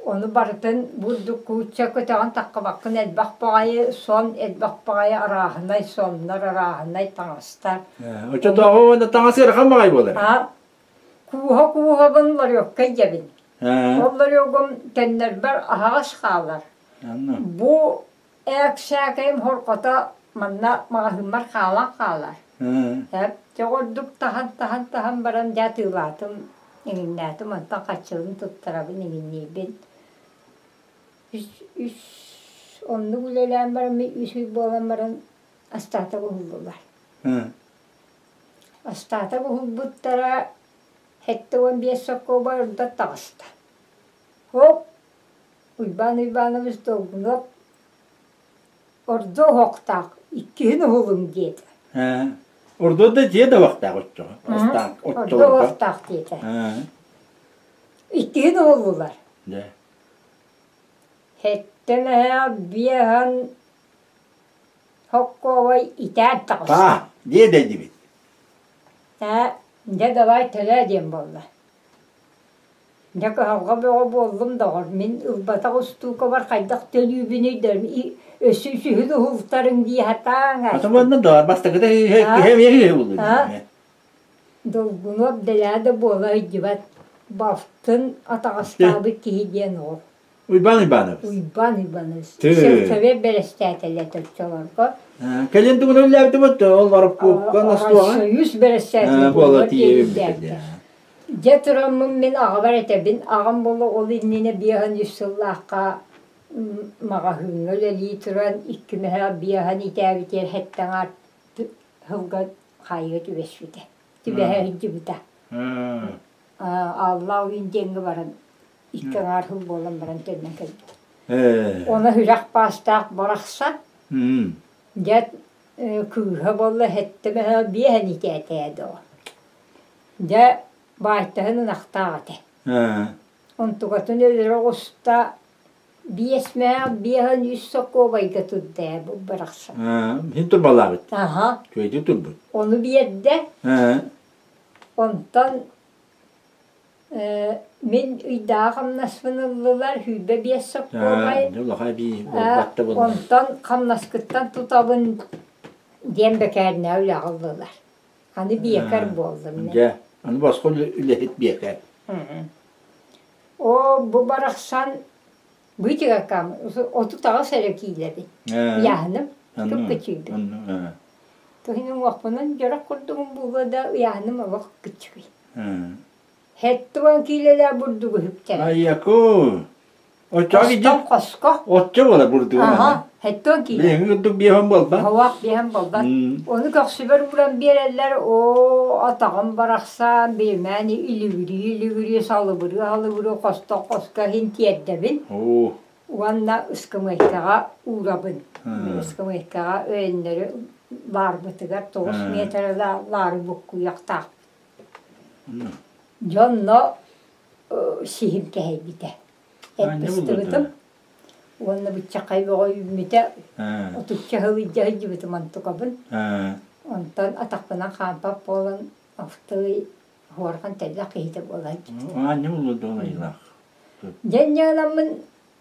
ону барытын бурдук куучча көтөҕөн таххыбаккын элбэх баҕайы сон, элбэх баҕайы арааһынай соннор, арааһынай таҥастар. Оччотооҕу уонна таҥас ыарахан баҕайы буолар. Кууһа-кууһабын ларёкка илдьэбин. Ол ларёгум төннөрбөр аһаҕас хаалар. Бу ээксээкэйим хорҕото манна маҕаһыыммар хаалан хаалар. Дьэ ордук таһан-таһан таһан баран дьэ атыылаатым, иҥиннээтим, онтон хаччылын туттарабын, иҥинниибин. Үс үс оннук үлэлээн баран үс ый буолан баран астаатак уһуллулар. Астаатак уһулбуттара 75 сокуобай ордон таҕыста. Хоп, Уйбаан Уйбаанович Долгунов ордо оһохтоох иккиһин уһулуҥ диэтэ. Ордо да дьиэ да оһохтоох оччоҕо. Ордо оһохтоох диэтэ. Иккиһин уһуллулар. Хэттэн эһээ биэһэн Хоккуобай итээн таҕыста. Таа, дьиэ дэйдибит. Ээ, дьэ давай төлөө диэн буолла. Дьэ кыһалҕа бөҕө буоллум доҕор, мин ылбатах устуукабар хайдах төлүүбүнүй да өссө үсүһүн уһултарыҥ дии сатааҥ Ата уонна доҕор бастакыта киһи эмиэ киһи буллун. Долгунуоп дэлээ да буола сылдьыбат, балтын атаҕастаабыт киһи диэн ол. Уйбаан Уйбаанович. Уйбаан Уйбаанович. Сельсовет бэрэстээтэлэ оччолорго. Кэлин тугун үллээбитибит ол Воропкуопка настуоҕа. Союз бэрэстээтэлэ буола тиийэбит. Дьэ тураммын мин аҕабар этэбин, аҕам буола ол иннинэ 53 сыллаахха маҕаһыыҥҥа үлэлии туран икки мөһөөх биэһэн итээбитигэр хэттэн сылга хаайыыга түбэспитэ. Түбэһэ сылдьыбыта. Аллаа уйун диэҥҥэ баран икки аҥаар сыл буолан баран төннөн кэлбит. Ону сүрэх баастаах барахсан дьэ кыыһа буолла сэттэ мөһөө биэһэн итээтээ доо. Дьэ баайтаһын ынахтаах этэ. Онтукатын өлөрө оҕуста биэс мөһөөх биэһэн үс сокуобайга турда ээ бу барахсан. Мин турбалаабыт. Аха. Күөдүү турбут. Ону биэрдэ. Онтон Мин ыйдааҕы хамнаспын ыллылар, 25 сокуобай. Онтон хамнаскыттан тутабын диэн бэкээринэ үлэҕэ ыллылар. Аны биэкэр буоллум. Дьэ, аны босхо үлэһит биэкэр. Оо, бу барахсан быытыгаккам 38 эрэ киилэбин. Ыйааһыным кып-кычыйдым. Туһун уҥуохпунан дьорох курдугум буолуо да ыйааһыным олох кыччыгый. Хэттуон киилэлээх бурдугу үктэрэ. Айаку! Оччоҕо Хостон хоско. Оччо буолар бурдугу. Аха, хэттуон киилэ. Билиҥҥи курдук биэһэн буолбат. Оһох биэһэн буолбат. Ону көхсүбэр ууран биэрэллэр, оо, атаҕым барахсан, биримээн илигирии-илигирии, салыбырыы-салыбырыы хостон хоско иһин тиэрдэбин. Оо. Уонна ыскамыайкаҕа уурабын. Ыскамыайкаҕа өйөннөрү лаарбытыгар 9 миэтэрэлээх лаары буккуйуохтаахпыт. Дьонно сиһим кэһэйбитэ. Эт быстыбытым. Уонна быччахай бөҕө үүммүтэ. Отучча сыл илдьэ сылдьыбытым онтукабын. Онтон атахпынан хаампат буолан автый хуорхан тэллэх киһитэ буола сылдьыбытым. Аанньа булду айылаах. Дьэ инньэ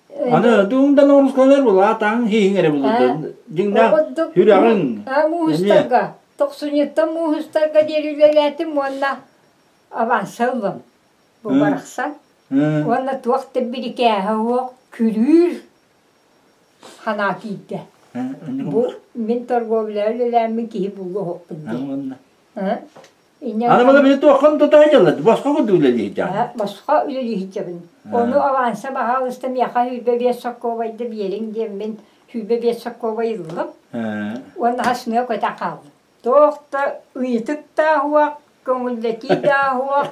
Аны тугундан оҕускалар булаатаҥ хииһиҥ эрэ булду. Дьиҥнээх сүрэҕиҥ. Муустарга, тохсунньуттан муустарга диэри үлэлээтим уонна аванса ыллым. Бу барахсан. Уонна туох да бирикээһэ суох күрүүр санаа киирдэ. Бу мин торговля үлэлээммин киһи булуо оһохпун диэн. Аны бала били туоххан тута сылдьаллар, босхо курдук үлэлиир Босхо үлэлиир Ону аванса баһаалыста миэхэ 25 соккуобайда биэриҥ диэммин 25 соккуобай ыллым. Уонна хасныа көтөн хааллым. Туох да ыйытык да суох, көҥүллэтии да суох.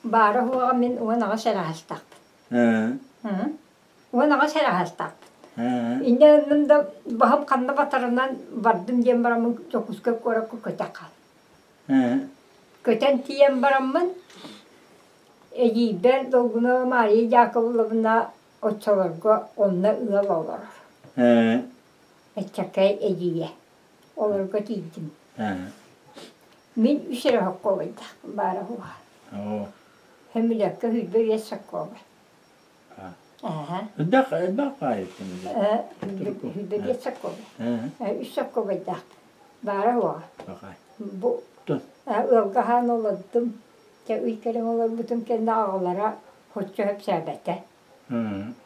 Баара суоҕа мин 18 эрэ аһастаахпын. 18 эрэ аһастаахпын. Инньэ гынным да баһым ханна батарынан бардым диэн бараммын Дьокуускай куоракка көтөн хааллым. Көтөн тиийэн бараммын эдьиийбэр Долгунова Мария Дьаакыбыловна оччолорго онно ыал олорор. Эччэкэй эдьиийэ. Олорго тиийдим. Мин үс эрэ соккуобайдаахпын баара суоҕа. Хөмүлэккэ 25 соккуобай. Элбэх элбэх хаайыттын. 25 соккуобай. Үс соккуобайдаахпын. Баара суоҕа. Бу ыалга аһаан олордум. Дьэ ый кэлин олорбутум кэннэ аҕалара соччо сөпсөөбөтө.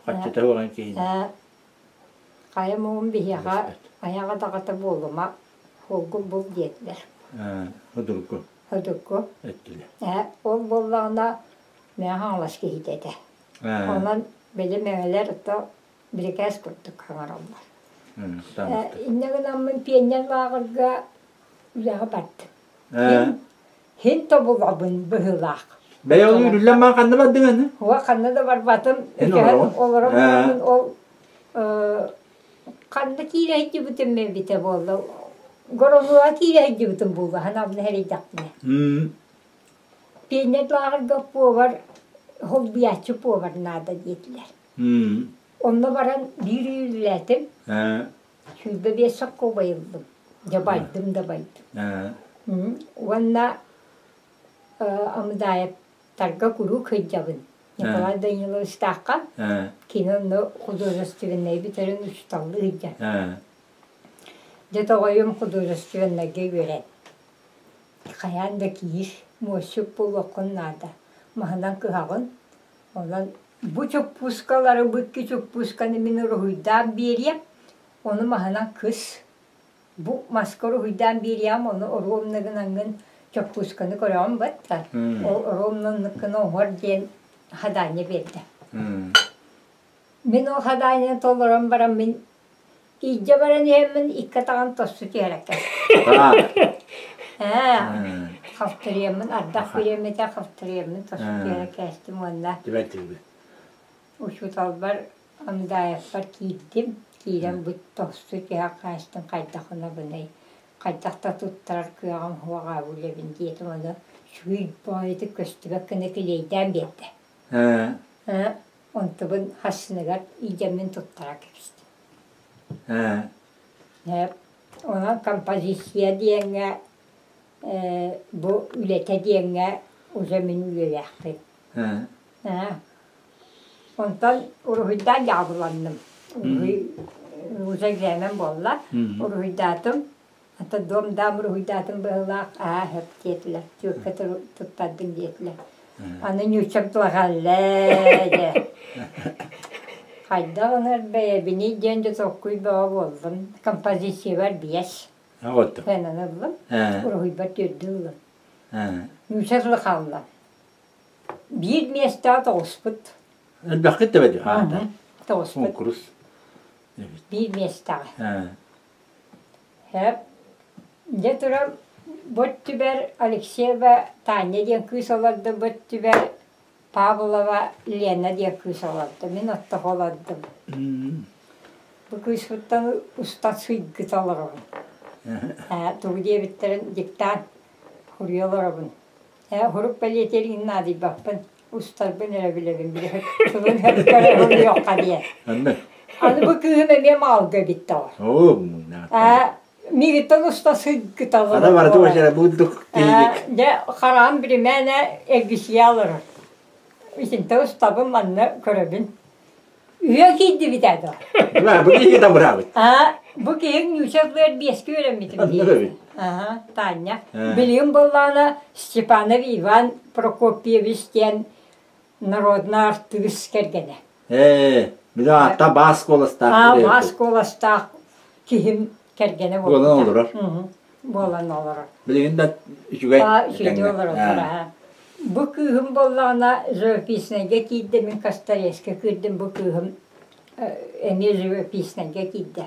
Хаччыта уоҕан киһини. Хайа муҥун биһиэхэ айаҕа даҕата буолума, суолгун бул диэтилэр. Судургу. Судургу. Эттилэр. Ол буоллаҕына Мэҥэ Хаҥалас киһитэ этэ. Онон били мэҥэлэр ото бирикээс курдук хаҥараллар. Инньэ гынаммын пиэнньэр лааҕырга үлэҕэ бардым. Һин тобулабын быһыылаах. Бэйэ ол үрүллэн маан ханна бардыҥ аны? Уа ханна да барбатым. Үкэһэн олорон бараммын ол ханна киирэ сылдьыбытым эбитэ буолла. Горовуга киирэ сылдьыбытым буолла, санаабын эрэйдэхпинэ. Пиэнньэр лааҕырга повар, холбуйааччы повар наада диэтилэр. Онно баран биир ый үлэлээтим. 25 соккуобай ыллым. Дьэ байдым да байдым. Уонна Амыдаевтарга куруук сылдьабын. Николай Даниловичтаахха кини онно художественнай бүтэрин учууталлыы сылдьар. Дьэ тоҕойум художественнайга үөрэн. Хайаан да киир, муосчук буолуоххун наада. Маһынан кыһаҕын. Онон бу чоппуускалары, бу икки чоппуусканы мин уруһуйдаан биэриэм, ону маһынан кыс. Бу маска уруһуйдаан биэриэм, ону оруобуна гынаҥҥын чоппуусканы көрөҕүн батта. Ол оруобунанныккын оҥор диэн хадаанньа биэрдэ. Мин ол хадаанньаны толорон баран мин илдьэ баран иһэммин икки атаҕын тосту түһэрэккэ. Ээ, халтарыйаммын ардах бириэмэтэ халтарыйаммын тосту түһэрэ кээстим уонна учууталбар Амдаевпар киирдим. Киирэн бу тосту түһэ хаастым хайдах гынабыный, хайдах да туттарар кыаҕым суоҕа үлэбин диэтим ону үчүгэй баҕайытык көстүбэт гына килиэйдээн биэрдэ. Ээ, онтубун хассыныгар илдьэммин туттара кэбистим. Ээ, онон композиция диэҥҥэ ээ, бу үлэтэ диэҥҥэ уже мин үлэлээхпин. Ээ, онтон уруһуйдаан дьаабыланным. Уруһуй уже экзамен буолла. Уруһуйдаатым. Ата дом-дам уруһуйдаатым быһыылаах, аа сөп диэтилэр, түөккэ туттардым диэтилэр. Аны ньууччам туохаллээ дьэ. Хайдах ынар бэйэбиний диэн дьэ толкуй бөҕө буоллум. Композициябар биэс. Сыанан ыллым, уруһуйбар түөрдү ыллым. Ньуучча тыла хаалла. Биир миэстэҕэ тоҕуспут. Элбэххит да бэдэ. Тоҕуспут. Куонкурус. Биир миэстэҕэ. Сөп. Дьэ туран бу өттүбэр Алексеева Таня диэн кыыс олордо, бу өттүбэр Павлова Лена диэн кыыс олордо. Мин оттоһо олордум. Бу кыыспыттан устан сыйгыта олоробун. Тугу диэбиттэрин диктант суруйа олоробун. Сурук бэлиэтиир наадыйбаппын. Устарбын эрэ билэбин, били тылын көрө диэн. Аны бу кыыһым эмиэ маалга эбит тоҕо. Оо, Миигиттэн уста сыггыталлар. Ана барыта бачара бурдук тиийик. Дьэ, хараҕым биримээнэ эргичийэ олорор. Итинтэ устабын манна көрөбүн. Үһүө киирдибит ээ доо. Бу киһи да быраабыт. Аа, бу киһиҥ ньуучалыыр биэскэ үөрэммитим дии. Аха, Таня. Билигин буоллаҕына Степанов Иван Прокопьевич диэн народный артыыс кэргэнэ. Ээ, били аатта баас куоластаах. Аа, баас куоластаах киһим кэргэнэ буолан олорор. Буолан олорор. Билигин да үчүгэй. Аа, үчүгэй олороллор, аа. Бу кыыһым буоллаҕына живописнайга киирдэ, мин Косторезка киирдим, бу кыыһым эмиэ живописнайга киирдэ.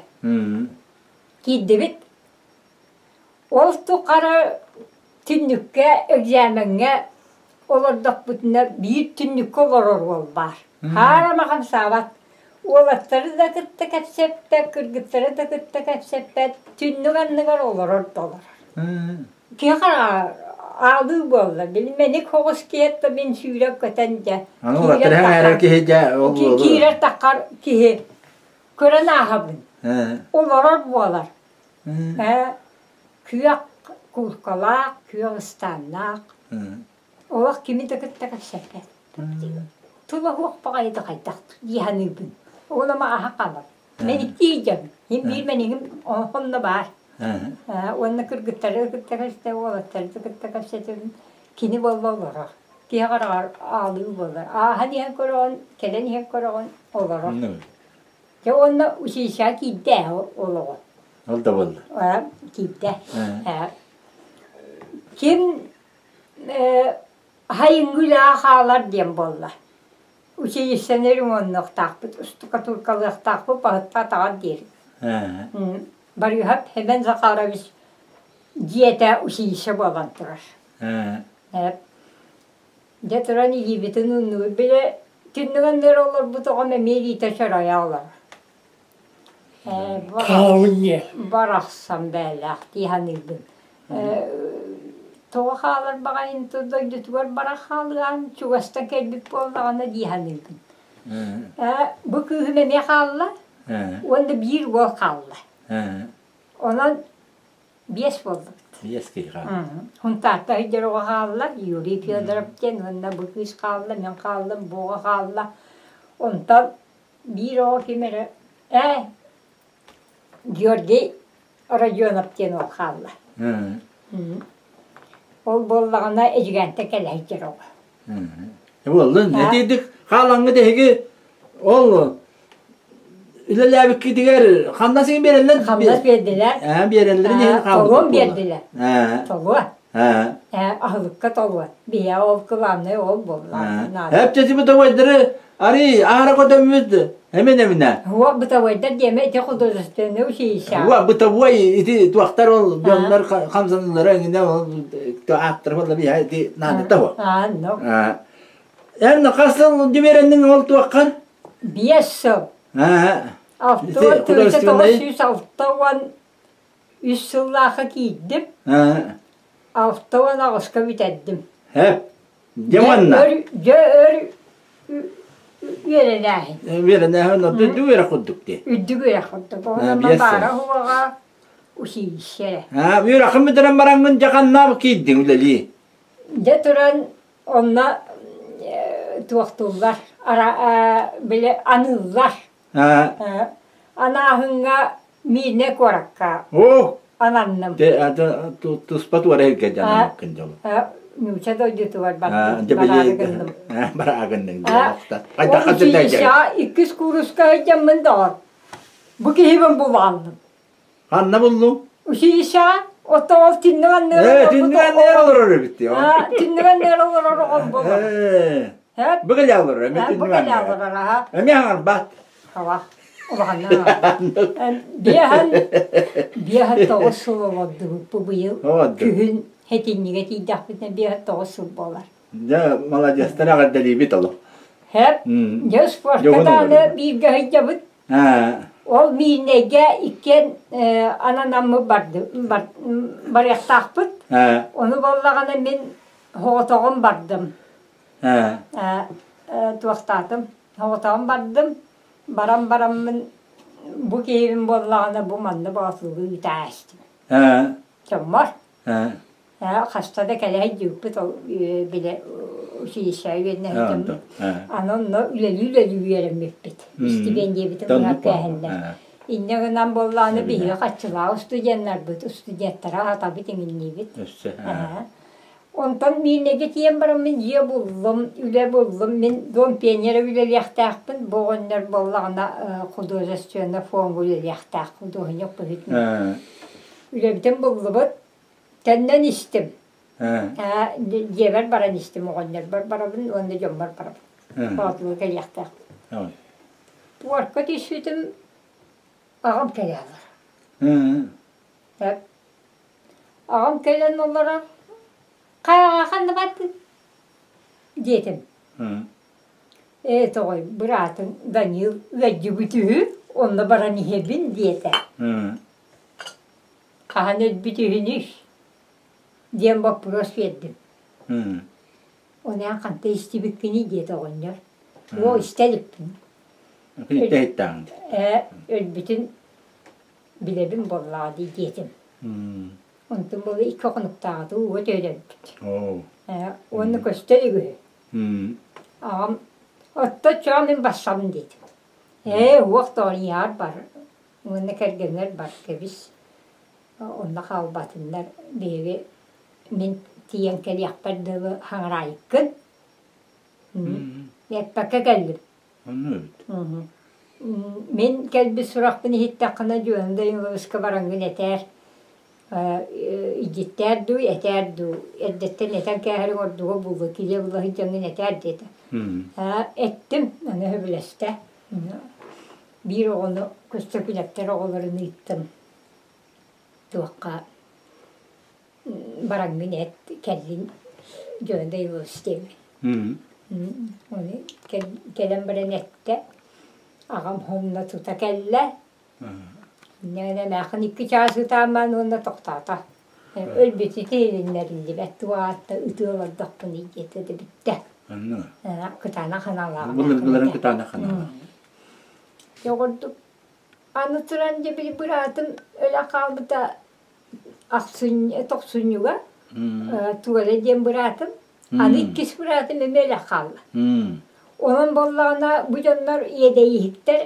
Киирдибит. Ол тухары түннүккэ экзамеҥҥа олордохпутуна биир түннүккэ олорор уол баар. Хаарама хамсаабат. Уолаттары да кытта кэпсэппэт, кыргыттары да кытта кэпсэппэт, түннүк анныгар олорор да олорор. Киһи аалыы буолла. Били мэник соҕус киһи мин сүүрэн көтөн дьэ. Аны уолаттары эрэр киһи дьэ ол Киирэр таххар киһи көрөн ааһабын. Олорор буолар. Күөх кууркалаах, күөх ыстааннаах. Олох кими да кытта кэпсэппэт. Тыла суох баҕайыта хайдах дии саныыбын. Ол ама аһа хаалар. Мэниктии дьон. Мин биир мэнигим онно баар. Уонна кыргыттары кытта кэпсэтэ, уолаттары кытта кэпсэтэбин. Кини буолла олорор. Киһи хараҕар аалыы буолар. Ааһан иһэн көрөҕүн, кэлэн иһэн көрөҕүн, олорор. Дьэ уонна училищеҕа киирдэ ол оҕо. Ол да буолла. Киирдэ. Ким сайыҥҥы үлэҕэ хаалар диэн буолла. Училищены ремоннуохтаахпыт, штукатуркалыахтаахпыт баһытта атаҕар диэри. Барыыһап Семен Захарович дьиэтэ училище буолан турар. Дьэ туран илиибитин ууннубут. Били түннүк анныгар олорбут оҕом эмиэ илиитэ чоройо олорор. Барахсан бээлээх дии саныыбын. Тоҕо хаалар баҕайын дойдутугар бара хаалыан чугастан кэлбит буоллаҕына дии саныыбын. Бу кыыһым эмиэ хаалла уонна биир уол хаалла. Онон Биэс буоллубут. Биэс киһи хаалла. Хунтаарта сылдьар оҕо хаалла, Юрий Федоров диэн уонна бу кыыс хаалла, мин хааллым, бу оҕо хаалла. Онтон биир оҕо ким эрэ ээ Георгий Родионов диэн уол хаалла. Ол буоллаҕына Эдьигээнтэн кэлэ сылдьар оҕо. Буоллун, этийдик хаалаҥҥыт эһиги ол үлэлээбиккитигэр хамнас иһин биэрэллэр Хамнас биэрдилэр. Ээ, биэрэллэрин иһин хаалбыт Толуон биэрдилэр. Толуо. Аһылыкка толуо. Биһиэхэ ол кылааннай ол буолла. Эп бытовойдары ари аара көтөммүт эмин эминэ. Уо бытовойдар диэмэ ити художественный училище. Уо бытовой ити туохтар ол дьоннор хамсаныылара эҥинэ ол ааттар буолла биһэ ити наадата бу. Аа, ну. Эн хас сыл дибиэрэнниҥ ол туоххар? Биэс сыл. Алта 963 сыллаахха киирдим. 68-ка бүтэрдим. Дьэ манна. Дьэ өр үөрэнээһин. Үөрэнээһин үрдүк үөрэх курдук дии. Үрдүк үөрэх курдук. Онон баара уоҕа училище эрэ. Үөрэхин бүтэрэн бараҥҥын дьэ ханна киирдиҥ үлэлии? Дьэ туран онно туохтууллар, били аныыллар. Анааһыҥҥа Миирнэй куоракка ананным. Туспа туора сиргэ дьаныҥ дьолу. Нууча дойдутугар бараары гынным. Бараа гынныҥ Иккис кууруска сылдьаммын доҕор. Бу киһибин булааллым. Ханна буллуҥ? Училищеҕа Ото ол түннүк анныгар Ээ, түннүк анныгар олорор эбит дии. Түннүк анныгар олорор оҕом буолар. Ээ. Бу кэлэ олорор, эмиэ түннүк анныгар. олорор, аха. Эмиэ хаҥарбат. Хаба. Улаханна. Биэһэн биэһэн тоҕус сыл олордубут бу быйыл. Күһүн хэтинньигэ тиийдэхпитинэ биэһэн тоҕус сыл буолар. Дьэ, маладьыастар эҕэрдэлиибит олох. Хэп, дьэ спортка даҕаны бииргэ сылдьабыт. Ол Миирнэйгэ иккиэн ананаммыт барыахтаахпыт. Ону буоллаҕына мин соҕотоҕун бардым. Туохтаатым, соҕотоҕун бардым. Баран бараммын бу киһибин буоллаҕына бу манна боотулуу ыытаастым. Дьоммор. Хаста да кэлэ сылдьыбыппыт ол бile училищеҕа үөрэнэ сылдьаммыт. Аны онно үлэлии-үлэлии үөрэммиппит. Истипиэндийэбитин быһа кээһэллэр. Инньэ гынан буоллаҕына биһиги хаччылаах студеннарбыт, студенттара аһатабыт иҥинниибит. Онтон Миирнэйгэ тиийэн бараммын дьиэ буллум, үлэ буллум. Мин Дом пионера үлэлиэхтээхпин, бу оҕонньор буоллаҕына художественнай фоҥҥа үлэлиэхтээх худуоһунньук быһыытынан. Үлэбитин буллубут, төннөн истим. Дьиэбэр баран истим, оҕонньорбор барабын уонна дьоммор барабын. Боотулга кэлиэхтээхпин. Пуорка түспүтүм, аҕам кэлэ олорор. Аҕам кэлэн олорон, «Хайаҕа ханна бардыҥ?» диэтим. «Ээ, тоҕой, быраатыҥ Данил ыалдьыбыт үһү, онно баран иһэбин» диэтэ. «Хаһан өлбүт үһүнүй?» диэн боппуруос биэрдим. «Ону эн хантан истибиккиний?» диэтэ оҕонньор. «Оо, истэ иликпин». Ээ, өлбүтүн билэбин буоллаҕа дии диэтим. Онтум буола икки хонуктааҕыта ууга түһэрэрбит. Уонна көстөр үгүһү. Аҕам отто чоо мин барсабын диэтим. Ээ уох тоҕор бар уонна кэргэннэр бар кэбис. Онно хаалбатыннар биһиги мин тиийэн кэлиэхпэр дылы хаҥыраайыккын. Эппэккэ кэллим. Онно эбит. Мин кэлбит сурахпын иһиттэххинэ Дьуон Даниловичка бараҥҥын этээр, илдьиттээр дуу, этээр дуу, эрдэттэн этэн кээһэриҥ ордуга буолуо, килиэ була сылдьаҥҥын этээр диэтэ. Эттим, аны сөбүлэстэ. Биир оҕону Көстөкүнэптэр оҕолорун ыыттым. Туохха бараҥҥын эт, кэллин Дьуон Данилович диэммин. Ону кэлэн баран эттэ, аҕам хомуна тута кэллэ. Инньэ эмээххин икки чаас ытаамаан уонна тохтоото. Өлбүтүтэ иһилиннэриллибэт, туох аатта ытыы олордохпунуй диэтэ да бүттэ. Кытаанах санаалааҕым. Былыргыларын кытаанах санаалаах. Дьоҕурдук аны туран дьэ били быраатым өлө хаалбыта ахсынньы тохсунньуга Туола диэн быраатым аны иккис быраатым эмиэ өлө хаалла. Онон буоллаҕына бу дьоннор иэдэйиһиктэр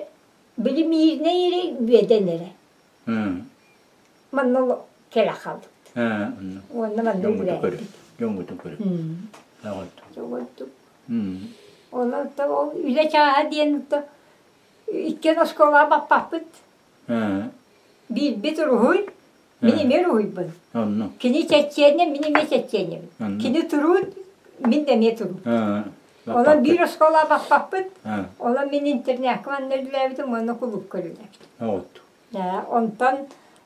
били миирнэй эрэ үөдэн эрэ. Манна кэлэ хаалбыт. Уонна манна үлэлээбит. Дьоҥҥутун көрү. Дьоҥҥутун. Онон ол үлэ чааһа диэн иккиэн оскуолаҕа баппаппыт. Биирбит уруһуй, мин эмиэ уруһуйбун. Кини чэччиэнньэ, мин эмиэ чэччиэнньэбин. Кини туруут, мин да эмиэ туруут. Онон биир оскуола баппаппыт. Онон мин интернакка манна үлэлээбитим уонна кулуупка үлэлээбитим. Онтон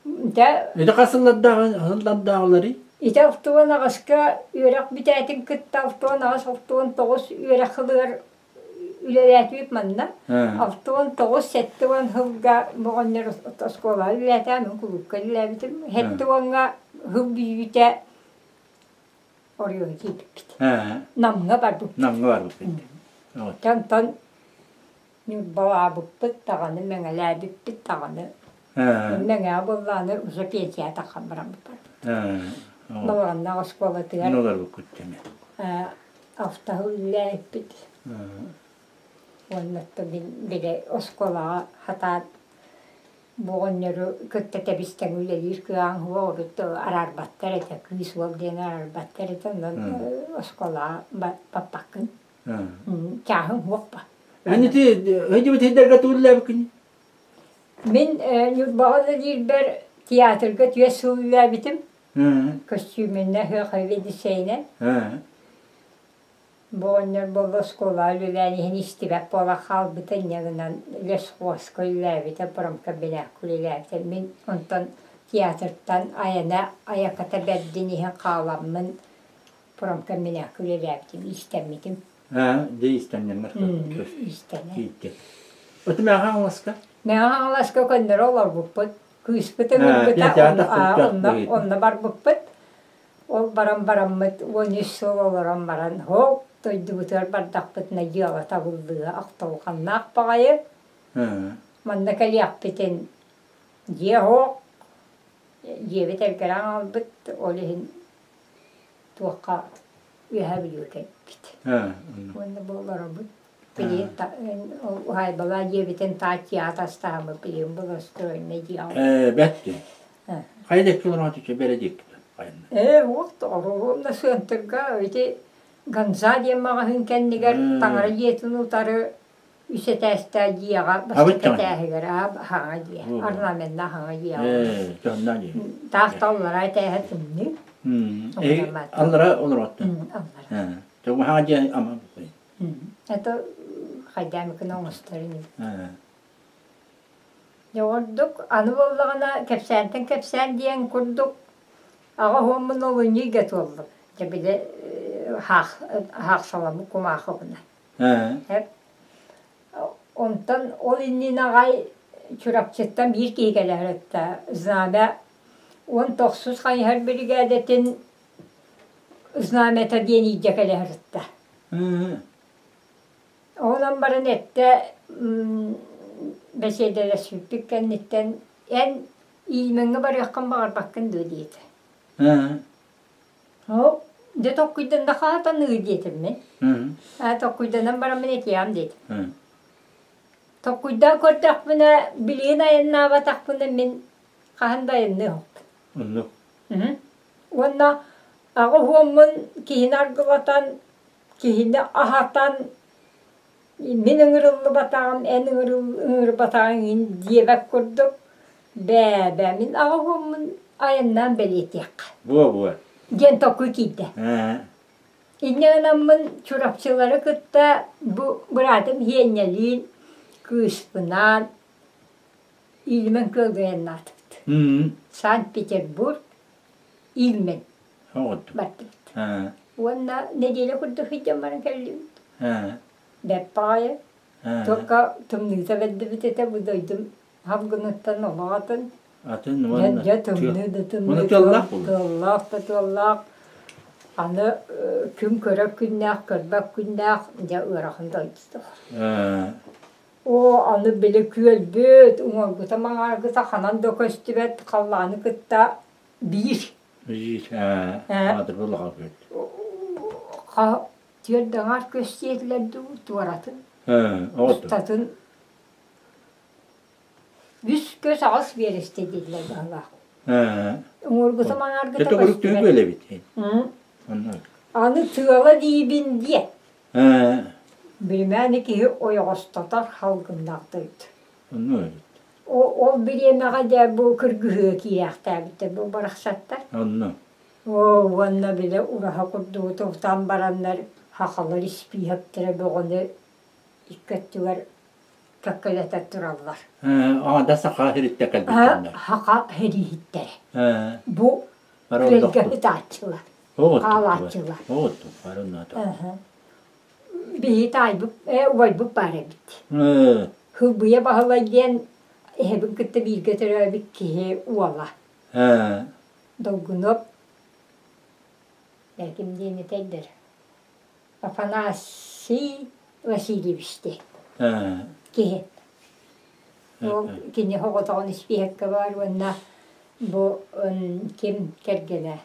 дьэ... Ити хас сыллардааҕыларый? Ити алтыан аҕыска үөрэх бүтээтин кытта алтыан аҕыс, алтыан тоҕус үөрэх сылыгар үлэлээтибит манна. 69 70 сылга оҕонньор оскуолаҕа үлэлээтэ, мин кулуупка үлэлээбитим. 70-ҥа сыл бүтүүтэ оройуоҥҥа киирбиппит. Намҥа барбыппыт. Намҥа барбыппыт. Онтон Ньурбалаабыппыт даҕаны, Мэҥэлээбиппит даҕаны. Мэҥэҕэ буоллаҕына уже пенсияҕа таххан бараммыт барбыт. Балаҕаннаах оскуолатыгар Автоһы үлэлээбиппит. Уонна мин били оскуолаҕа хатаан бу оҕонньору кытта тэбис-тэҥ үлэлиир кыаҕыҥ суох, урут араарбаттар этэ, кыыс уол диэн араарбаттар этэ, онон оскуолаҕа баппаккын. Чааһыҥ суох ба. Эн ити өйдүбүт сирдэргэ тугу үлэлээбиккиний? Мин Ньурбаҕа үлэлиирбэр театрга түөрт сыл үлэлээбитим. Көстүүмүнэ ыһыах сэбиэдиссэйинэн. Бу оҕонньор буолла оскуолаҕа үлэлээн иһин истибэт буола хаалбыта, инньэ гынан лесхозка үлэлээбитэ, промкомбинакка үлэлээбитэ. Мин онтон театртан айана айаката бэрдин иһин хааламмын промкомбинакка үлэлээбитим, иистэммитим. Аа, дьэ иистэнньэннэр Иистэнэ. Ииттэ. Оттон Мэҥэ Хаҥаласка? Мэҥэ Хаҥаласка көннөрү олорбуппут. Кыыспыт ыҥырбыта, онно, онно барбыппыт. Ол баран бараммыт 13 сыл олорон баран, һоо, Дойдубутугар бардахпытына дьыала табыллыа ахтылҕаннаах баҕайы. Манна кэлиэхпитин дьиэ оһох, дьиэбит эргэрэн хаалбыт, ол иһин туохха үөһэ Бүлүү кэлбит. Уонна бу олоробут. Билигин уһаайбалаа дьиэбитин тааччыйа атастаһаммыт билигин благоустроеннай дьиэ Ээ, бэт дии. Хайа диэки олороҕут үчүгэй бэрэ диэки хайынна. Ээ, уот оруолунна сыантырга ити Гонза диэн маҕаһыын кэннигэр таҥара дьиэтин утары үс этээстээх дьиэҕэ бастакы этээһигэр хаҥа дьиэ, орнаменнаах хаҥа дьиэ. Ээ, дьонноо дьиэ. Таах аллара этээһэ тымныы. Аллара олороттун. Аллара. Чоҕу хаҥа дьиэ ама Это хайдаамыкын оҥостор ини. Дьэ ордук аны буоллаҕына кэпсээнтэн кэпсээн диэн курдук аҕа уоммун олунньуйга туоллум. Дьэ били хаахсаламмыт кумаахыбына. Онтон ол иннинэ аҕай Чурапчыттан биир киһи кэлэр этэ. Знамя 19 хайыһар биригээдэтин знамята диэн илдьэ кэлэ сырытта. Онон баран эттэ бэсиэдэлэспиппит кэнниттэн эн Иимэҥҥэ барыаххын баҕарбаккын дуо диэтэ. Оо, дьэ толкуйданна хаатаныы диэтим мин. Аа толкуйданан бараммын этиэҕим диэтим. Толкуйдаан көрдөхпүнэ, билигин айаннаабатахпына мин хаһан да айанныа суохпун. Оннук. Уонна аҕа уһуоммун киһини аргылатан, киһини аһатан, мин ыҥырыллыбатаҕым, эн ыҥырбатаҕыҥ иһин диэбэт курдук, бээ-бээ мин аҕа уһуоммун айаннаан бэлиэтиэххэ Буо-буо. диэн толкуй киирдэ. Инньэ гынаммын Чурапчылары кытта бу быраатым Һиэнньэлиин, кыыспынаан Ильмень күөлгэ айаннаатыбыт. Санкт-Петербург, Ильмень бардыбыт. Уонна нэдиэлэ курдук сылдьан баран кэллибит. Бэрт баҕайы. Только тымныыта бэрдибит этэ бу дойдум салгыныттан олох атын. Атын уонна Дьэ тымныы да тымныы, тыаллаах буолла. Тыаллаах да тыаллаах. Аны күн көрөр күннээх, көрбөт күннээх, дьэ ыарахан дойду. Оо, аны били күөлбүт, уҥуоргута-маҥааргыта ханан да көстүбэт халлааны кытта биир. Биир, ээ, аатырбыт улахан күөл. Түөрт аҥаар көстүөтүлэр дуу, туоратын, устатын үс көс аҕыс биэрэстэ дииллэр быһалаах. Уҥуоргута-маҥааргыта көстүбэт. Күөл эбит. Аны тыала диибин диэ. Биримээни киһи ойоҕостотор халгыннаах дойду. Онно эбит. Ол бириэмэҕэ дьэ бу кыргыһыыга киирээхтээбиттэр бу барахсаттар. Онно. Оо, уонна били ураһа курдугу тутан бараннар хахалар испииһэктэрэ бөҕөнү икки өттүгэр кэккэлэтэ тураллар. Аҥада саха сириттэ кэлбиттэр. Саха сэрииһиттэрэ. Бу күөлгэ ытааччылар. Хаалааччылар. Биһи таайбыт, убайбыт баар эбит. Хылбыйа Баһылай диэн эһэбин кытта бииргэ төрөөбүт киһи уола. Долгунуоп ким диэн этэйдэр Афанасий Васильевич диэн киһи. Ол кини соҕотоҕун испииһэккэ баар уонна бу ким кэргэнэ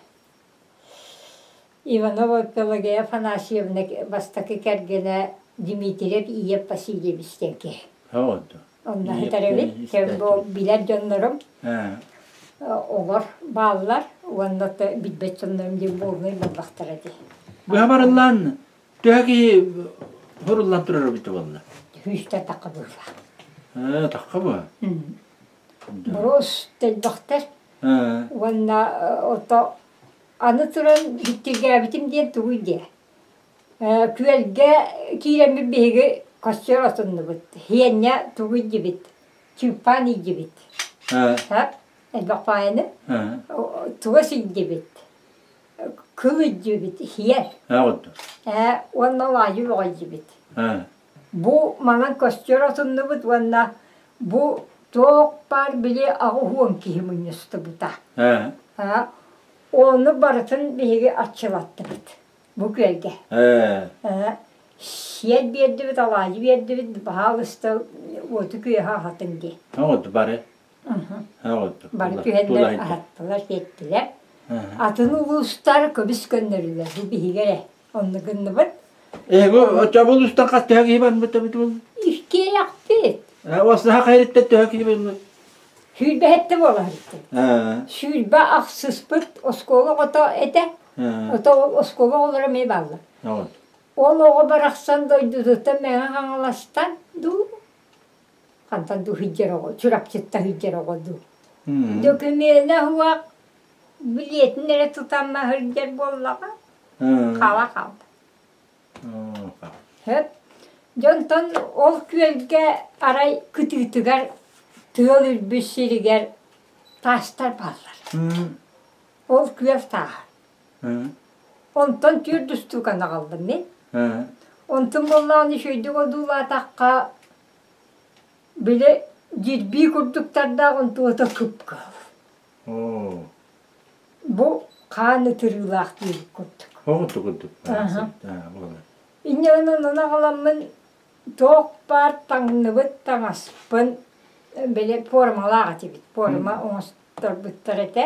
Иванова Пелагея Афанасьевна бастакы кэргэнэ Дмитриев Иев Васильевич диэн киһи. Онно сытар эбит. Бу билэр дьоннорум олор бааллар уонна билбэт дьоннорум диэн буолунай буоллахтара дии. Быһа барыллаан төһө киһи хоруллан турар эбитэ буолла? Сүүстэ тахха быһыылаах. Ээ, тахха бу. Боруос элбэхтэр. Уонна ото аны туран дьиктиргээбитим диэн тугуй диэ. Күөлгэ киирэммит биһиги костер отуннубут. Һиэнньэ тугуй дибит, чыыппаан иийдибит. Элбэх баайаны. Тугас иийдибит, кыл иийдибит, һиэр. Уонна алаадьы бөҕө иийдибит. Бу манан костер отуннубут уонна бу туох баар били 80 киһи мунньустубута. Ону барытын биһиги арчылаттыбыт. Бу күөлгэ. Сиэл биэрдибит, алаадьы биэрдибит, баһаалыста уоту күөһэ аһатыҥ дии. Оҕоту бары. Бары түһэннэр аһаттылар, сиэттилэр. Атын улуустар көбүс көннөрүлэр. Бу биһиги эрэ онно гынныбыт. Эһиги оччо улуустан хас төһө киһи барбыт эбит ол? Иккиэйэхпит. Оснаха хайрыттан төһө киһи барбыт? Сүүрбэһэттэ буола сырыттым. Сүүрбэ ахсыспыт оскуола оҕото этэ. Ото оскуола оҕолоро эмиэ бааллар. Ол оҕо барахсан дойдутуттан Мэҥэ Хаҥаластан дуу, хантан дуу сылдьар оҕо, Чурапчыттан сылдьар оҕо дуу. Докумена суох билиэтин эрэ тутан сылдьар буоллаҕа, хаала хаалла. Сөп. Дьонтон ол күөлгэ арай кытыытыгар тыал үрбүт сиригэр таастар бааллар. Ол күөл тааһа. Онтон түөрт устууканы аҕаллым мин. Онтун буоллаҕына үчүгэйдик одуулаатахха, били дьирбии курдуктардаах онтуота кып-кыһыл. Бу хаан ытырыылаах диэбит курдук. Оҕоту курдук. Инньэ гынан онон аҕаламмын туох баар таҥныбыт таҥаспын били пуормалаах этибит. Пуорма оҥосторбуттар этэ.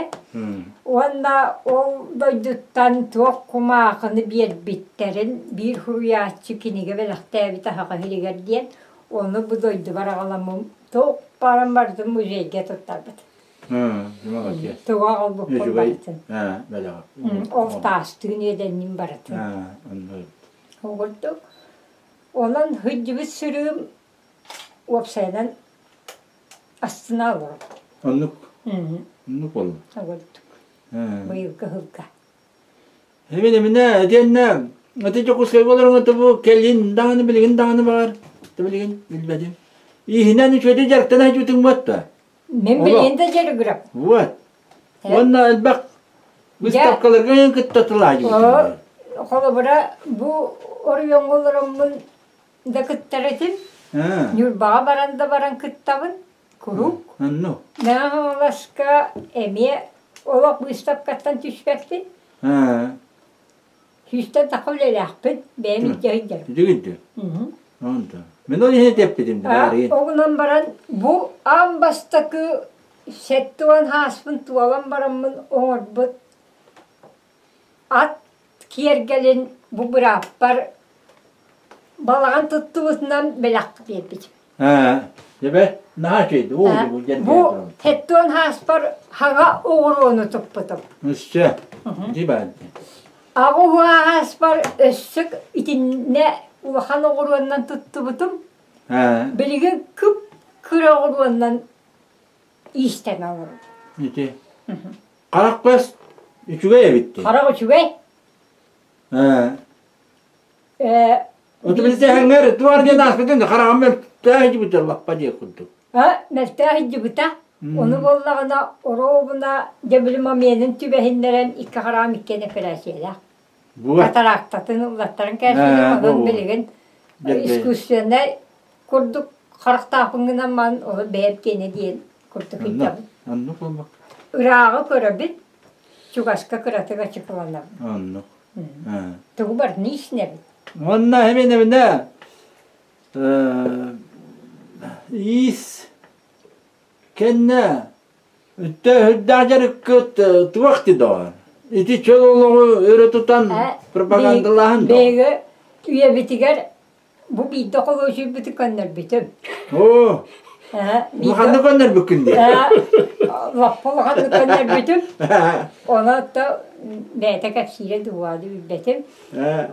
Уонна ол дойдуттан туох кумаахыны биэрбиттэрин биир суруйааччы кинигэ бэлэхтээбит аһаҕас иһигэр диэн ону бу дойдубар аҕаламмын туох баарын барытын музейга туттарбыт. Туга аҕалбыппын барытын. Ол таастыын үөдэнним барытын. Ол курдук. Онон сылдьыбыт сырыым уопсайынан астына олоробун. Оннук. Оннук буолла. Ол курдук. Быйылгы сылга. Эмин эминэ этиэннэ ати Дьокуускайга олорон бу кэлин даҕаны билигин даҕаны баар билигин билбэтим. Ииһинэн үчүгэйдик дьарыктана сылдьыбытыҥ буотта. Мин билигин да дьарыгырам. Вот. Уонна элбэх выставкаларга кытта тылаадьыбытым. Холобура, бу оройуоҥҥа олороммун да кыттар этим. Ньурбаҕа баран да баран кыттабын. Куруук. Онно. Мэҥэ Хаҥаласка эмиэ олох быыстапкаттан түспэппин. Сүүстэн тахса үлэлээхпин, бэйэм илдьэ сылдьарым. Үтүгүнтү? Онто. Мин ол иһин эппитим да Оҕунан баран бу аан бастакы 70 хааспын туолан бараммын оҥорбут ат киэргэлин бу бырааппар балаҕан туттубутунан бэлэх биэрбитим. Дебе наһаа үчүгэй уу Бу 70 хааспар хаҥа оҕуруону туппутум. Өссө ди баар. Аҕа хааспар өссө итиннэ улахан оҕуруоннан туттубутум. Билигин кып кыра оҕуруоннан иистэн олоробун. Ити. Харах көс үчүгэй эбит дии. Харах үчүгэй. Оту билсэһэҥҥэр туар диэн ааспытын хараҕым мөлтөөх дьибитэ лаппа диэх курдук. Мөлтөөх дьибитэ. Ону буоллаҕына оруобуна дьэ били моменын түбэһиннэрэн икки хараҕым иккиэн эпэрээссийэлээх. Катарактатын улаттарын кээсиилим онон билигин искусственнай курдук харахтаахпын гынан ман ол бэйэм киэнэ диэн курдук ыйдабын. Оннук буолбак. Ырааҕы көрөбүн, чугаска кыратык ачыкыланабын. Оннук. Тугу барытын ииснэбин. Уонна эмин эминэ иис кэннэ үрдээх дьарыккыт туох ти доҕор? Ити чөл олоҕу өрө тутан пропагандалааһын дуо? Биһиги үйэбитигэр Бу биирдэ холуочуйбуту көннөрбүтүм. Оо, улаханнык көннөрбүккүн дии. Лаппа улаханнык көннөрбүтүм. Ону то бэйэтэ кэпсиирэ дууһаады билбэтим.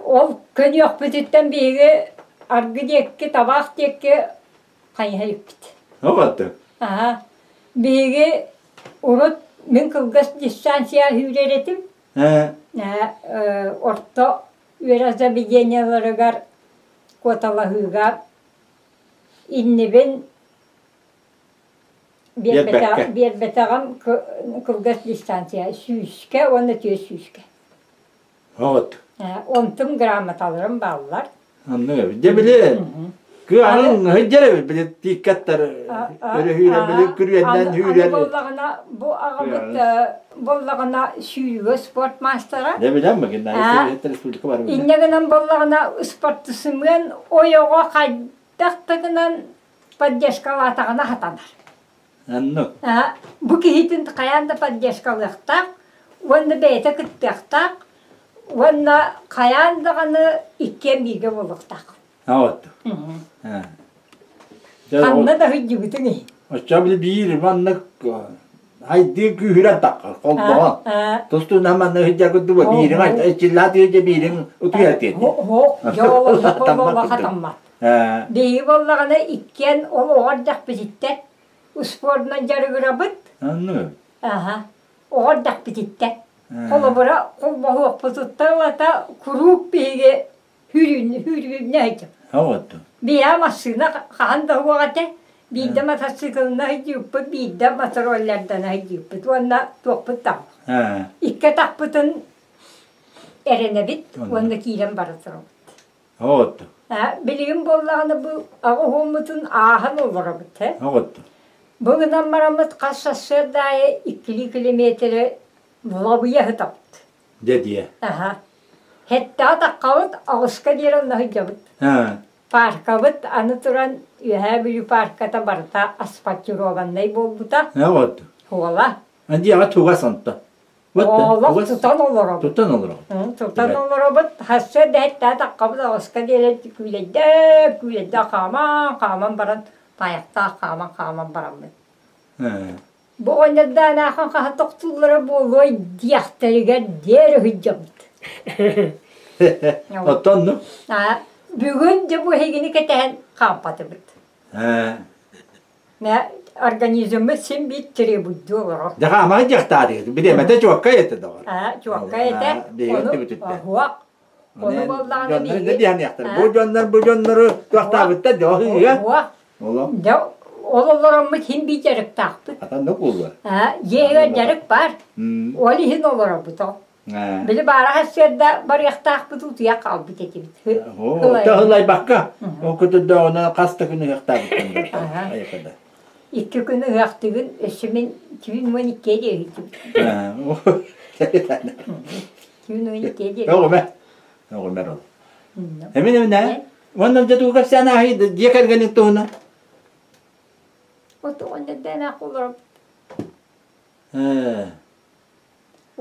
Ол көнүөхпүтүттэн биһиги аргы диэки, табаах диэки хайыһа иликпит. Оҕотто. Аха. Биһиги урут мин кылгас дистанция сүүрэр этим. Орто үөрэх заведениеларыгар куоталаһыыга иннибин биэрбэтэҕим кылгас дистанция сүүскэ уонна түөрт сүүскэ. Вот. Онтум грамоталарым бааллар. Оннук эбит. Дьэ били. Кыаҕын сылдьар эбит, били тииккаттар өрөһүүрэн, били күрүөннэн Аны үүрэр. буоллаҕына бу аҕабыт буоллаҕына сүүрүүгэ спорт маастара. Дьэ билэн Геннадий республика бар билэн. Инньэ гынан буоллаҕына спортсмен ойоҕо хайдах да гынан поддержкалаатаҕына сатанар. Оннук. Бу киһитин хайаан да поддержкалыахтаах уонна бэйэтэ кыттыахтаах уонна хайаан даҕаны иккиэн бииргэ буолуохтаах. Вот. Ханна да сылдьыбытыҥ иһин. Оччо били биир маннык хайдыы күүһүрэн таххар холбоон. Тустуна манна сылдьар курдук биириҥ иччиллаат иһдьэ биириҥ утуйар диэн. Оһох, дьооло хатаммат. Биһиги буоллаҕына иккиэн ол оҕо эрдэхпититтэн успуордунан дьарыгырабыт. Оннук. Аха. Оҕо эрдэхпититтэн. Холобура, холбоһуохпутуттан ылата куруук биһиги хүүрүүннэ сылдьабыт. Вот. Биһиэхэ массыына хаһан да суох этэ. Биирдэ мотоциклына сылдьыыппыт, биирдэ мотороллердана сылдьыыппыт уонна туохпут даҕаны. Икки атахпытын эрэнэбит уонна киирэн бара турабыт. Вот. Билигин буоллаҕына бу аҕыс уоммутун ааһан олоробут ээ. Вот. Бу гынан бараммыт хас сарсыарда аайы иккилии километры лабыйа сытабыт. Дьэ диэ. Аха. Хэттэҕэ таххабыт, аҕыска диэри онно сылдьабыт. Паркабыт аны туран Үөһээ Бүлүү парката барыта асфальтированнай буолбута. Вот. Хуола. Дьиэҕэ тугас онто. Олох тутан олоробут. Тутан олоробут. Тутан олоробут. Сарсыарда хэттэҕэ таххабыт, аҕыска диэри күүлэйдэ, күүлэйдэ хааман, хааман баран, тайахтаах хааман, хааман бараммыт. Бу оҕонньордоон хаһан тохтууллара буолуой диэхтэригэр диэри сылдьабыт. Оттон ну? Бүгүн дьэ бу эһигини кэтэһэн хаампатыбыт. Организммыт син биир требуйдуу олорор. Дьэ хаамаҕа дьахтаатыгыт. Бириэмэтэ чуоккай этэ доҕор. Чуоккай этэ. Биһиги өттүбүтүттэн. Оһуох. Ону буоллаҕына Дьоннор диэниэхтэр. Бу дьоннор бу дьоннору туохтаабыттар дьэ оһыыга. Оһуох. Дьэ ол олороммут син биир дьарыктаахпыт. Атаннык буолуо. Дьиэҕэ дьарык баар. Ол иһин олоробут ол. Били баара сарсыарда барыахтаахпыт утуйа хаалбыт этибит. Тыһылайбакка, ол көтөрдөөҕүнэн хас да күн ыһыахтаабыттан айыкада. Икки күн ыһыахтыгын, өссө мин түүн 12 диэбитим. Түүн 12 диэбитим. Оҕумэр. Оҕумэр ол. Эмин эмин Уонна дьэ тугу кэпсээн ааһый дьиэ кэргэниҥ туһунан? Вот он дээнээх олоробут.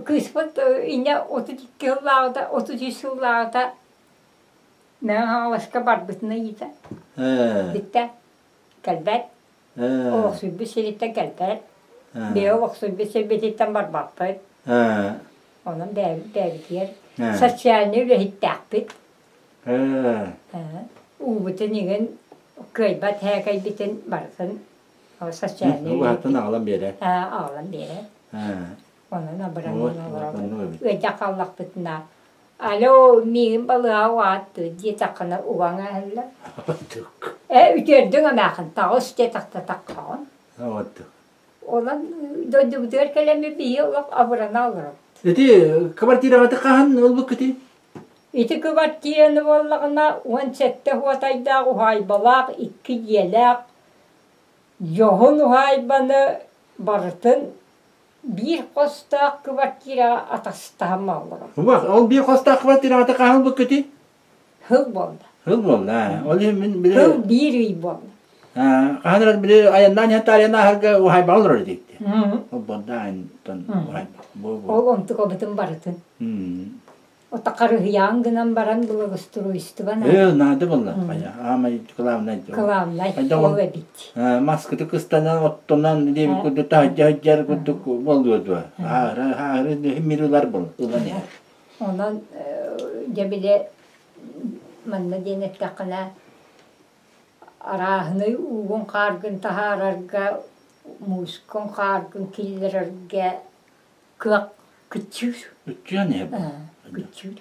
Кыыспыт инньэ 32 сыллааҕыта, 33 сыллааҕыта Мэҥэ Хаҥаласка барбытын ыйыта. Бүттэ. Кэлбэт. Олохсуйбут сириттэн кэлбэт. Бэйэ олохсуйбут сирбититтэн барбаппыт. Онон бэйэбит бэйэбитигэр социальнай үлэһиттээхпит. Уубутун игин кыайбат һээкэйбитин барытын социальнай Убаһаттан аҕалан биэрэр. Аҕалан биэрэр. Онон абыранан олоробут. Ыалдьа хааллахпытына алло миигин балыыһаҕа угааттыы диэтэххинэ угаҥ ааһыллар. Ээ үтүөрдүҥ эмээхин таҕыс диэтэхтэ таххаҕын. Онон дойдубутугар кэлэммит биһиги олох абырана олоробут. Ити квартираҕытын хаһан ылбыккытый? Ити кыбартыыраны буоллаҕына 17 уотайдаах уһаайбалаах икки дьиэлээх дьоһун уһаайбаны барытын биир хостоох кыбартыыраҕа атастаһан олоробут. Ол биир хостоох квартираҕа хаһан ылбыккытый? Сыл буолла. Сыл буолла. Ол иһин мин били Сыл биир ый буолла. Хаһан эрэ били айаннаан иһэн таарыйан ааһарга уһаайбаҕа олорор диэкти. Ол буолда уһаайба. Ол онтукабытын барытын. Ото харыһыйаан гынан баран благоустройство Ээ, наада буолла. Аамай главнай. Главнай ол эбит. Маскыты кыстанан, оттонон диэбит курдук таһырдьа сылдьар курдук буолуо дуо? Аһары, аһары мир ылар был, ылан иһэр. Онон дьэ били манна диэн эттэххинэ арааһынай уугун-хааргын таһаарарга, муускун-хааргын киллэрэргэ кыах кыччыыр. Кыччыан иһэ бу. Кыччыыр.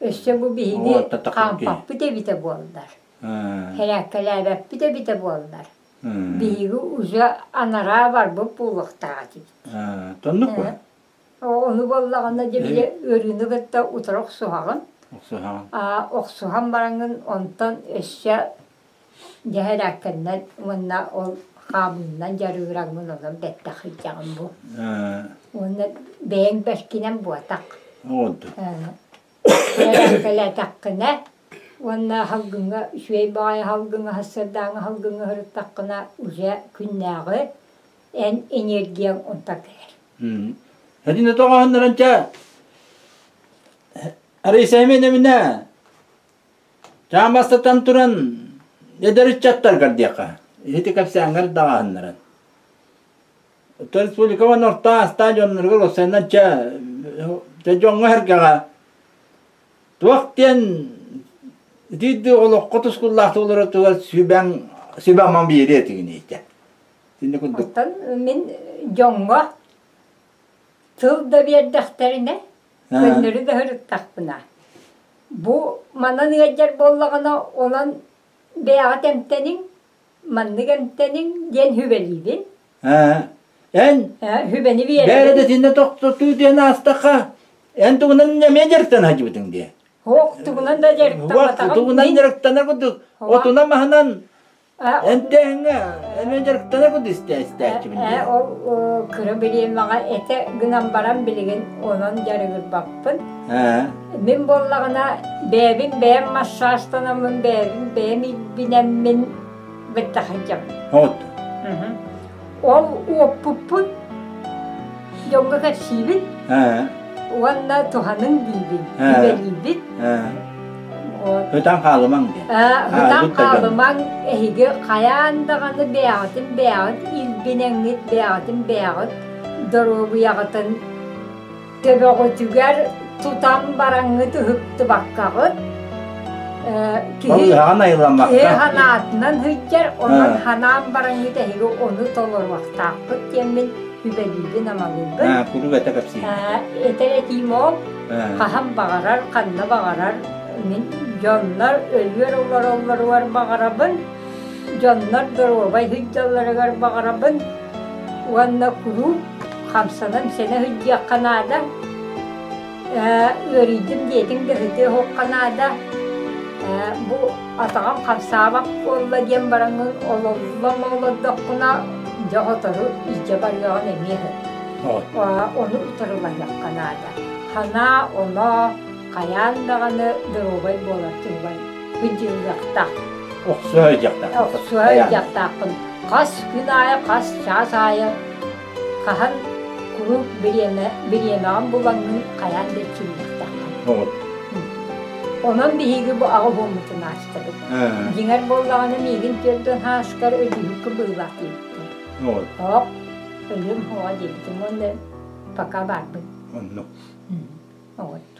Өссө бу биһиги хаампаппыт эбитэ буоллар, хэрээккэлээбэппит эбитэ буоллар, биһиги уже анараа барбыт буолуохтаах этибит. Тоннук бу? Ону буоллаҕына дьэ били ыарыыны кытта утары охсуһаҕын. Охсуһаҕын. Охсуһан бараҥҥын онтон өссө дьэһэрээккэннэн уонна ол хаамыыннан дьарыгыраҥҥын онон бэттэх сылдьаҕын бу. Уонна бэйэҥ бэркинэн буотах. Кэлээтэххинэ уонна салгыҥҥа үчүгэй баҕайы салгыҥҥа сарсыардааҥҥы салгыҥҥа сырыттаххына уже күннээҕи эн энергияҥ онтон кэлэр. Этинэ тоҕоһуннаран чэ Арыйсаймын эминэ чаан бастатан туран эдэр ыччаттаргар диэххэ ити кэпсээҥҥэр даҕаһыннаран Республика уонна орто аастаах дьонноругар уопсайынан чэ чэ дьоҥҥо-сэргэҕэ туох диэн итиирдии олоххо тускуллаах олоротугар сүбэҥ сүбэ-амаҥ биэриэ этигиний итэ Итинник курдук. Оттон мин дьоҥҥо тыл да биэрдэхтэринэ, көннөрү да сырыттахпына, бу манан ыалдьар буоллаҕына, онон бэйэҕит эмтэниҥ, маннык эмтэниҥ диэн сүбэлиибин. Эн Сүбэни биэрэбин. Бэйэ да итиннэ тохтотуу диэн аастахха, эн тугунан эмиэ дьарыктана сылдьыбытыҥ дии. Суох, тугунан да дьарыктамматаҕым. Тугунан дьарыктанар курдук, отунан-маһынан Эмтээһиҥҥэ эмиэ дьарыктана курдук истээччибин дии. Ол кыра бириэмэҕэ этэ гынан баран билигин онон дьарыгырбаппын. Мин буоллаҕына бэйэбин бэйэм массажтанаммын, бэйэбин бэйэм илбинэммин бэттэх сылдьабын. Вот. Ол уоппуппун дьоҥҥо кэпсиибин уонна туһаныҥ диибин, сүбэлиибин. Ытан хаалымаҥ диэн. Ытан хаалымаҥ, эһиги хайаан даҕаны бэйэҕитин бэйэҕит илбинэҥҥит, бэйэҕитин бэйэҕит доруобуйаҕытын төбөҕүтүгэр тутан бараҥҥыт ыһыктыбаккаҕыт киһи киһи санаатынан сылдьар, онон санаан бараҥҥыт эһиги ону толоруохтааххыт диэммин сүбэлиибин амалыыбын. Куруук этэ кэпсиир. Этэр этиим ол, хаһан баҕарар, ханна баҕарар мин дьоннор өлүөр олороллоругар баҕарабын, дьоннор доруобай сылдьалларыгар баҕарабын уонна куруук хамсанан-сэнэ сылдьыахха наада. Ыарыйдым диэтиҥ да сытыа суохха наада. Бу атаҕым хамсаабат буолла диэн бараҥҥын ололлом олордоххуна дьэ сотору илдьэ барыаҕын эмиэ сөп. Ону утарылаһыахха наада. Санаа оноо хайаан даҕаны доруобай буолар туһугар сылдьыллыахтаах. Охсуһа сылдьыахтаах. Охсуһа сылдьыахтааххын. Хас күн аайы, хас чаас аайы хаһан куруук бириэмэ бириэмэҕин булаҥҥын хайаан да эрчиллиэхтээххин. Онон биһиги бу аҕа буоммутун аастыбыт. Дьиҥэр буоллаҕына миигин түөртүн хааскар өлүүһүккэ быылаах диэбиттэр. Оок, өлүөм суоҕа диэбитим уонна пока баарбын. Оннук. Вот.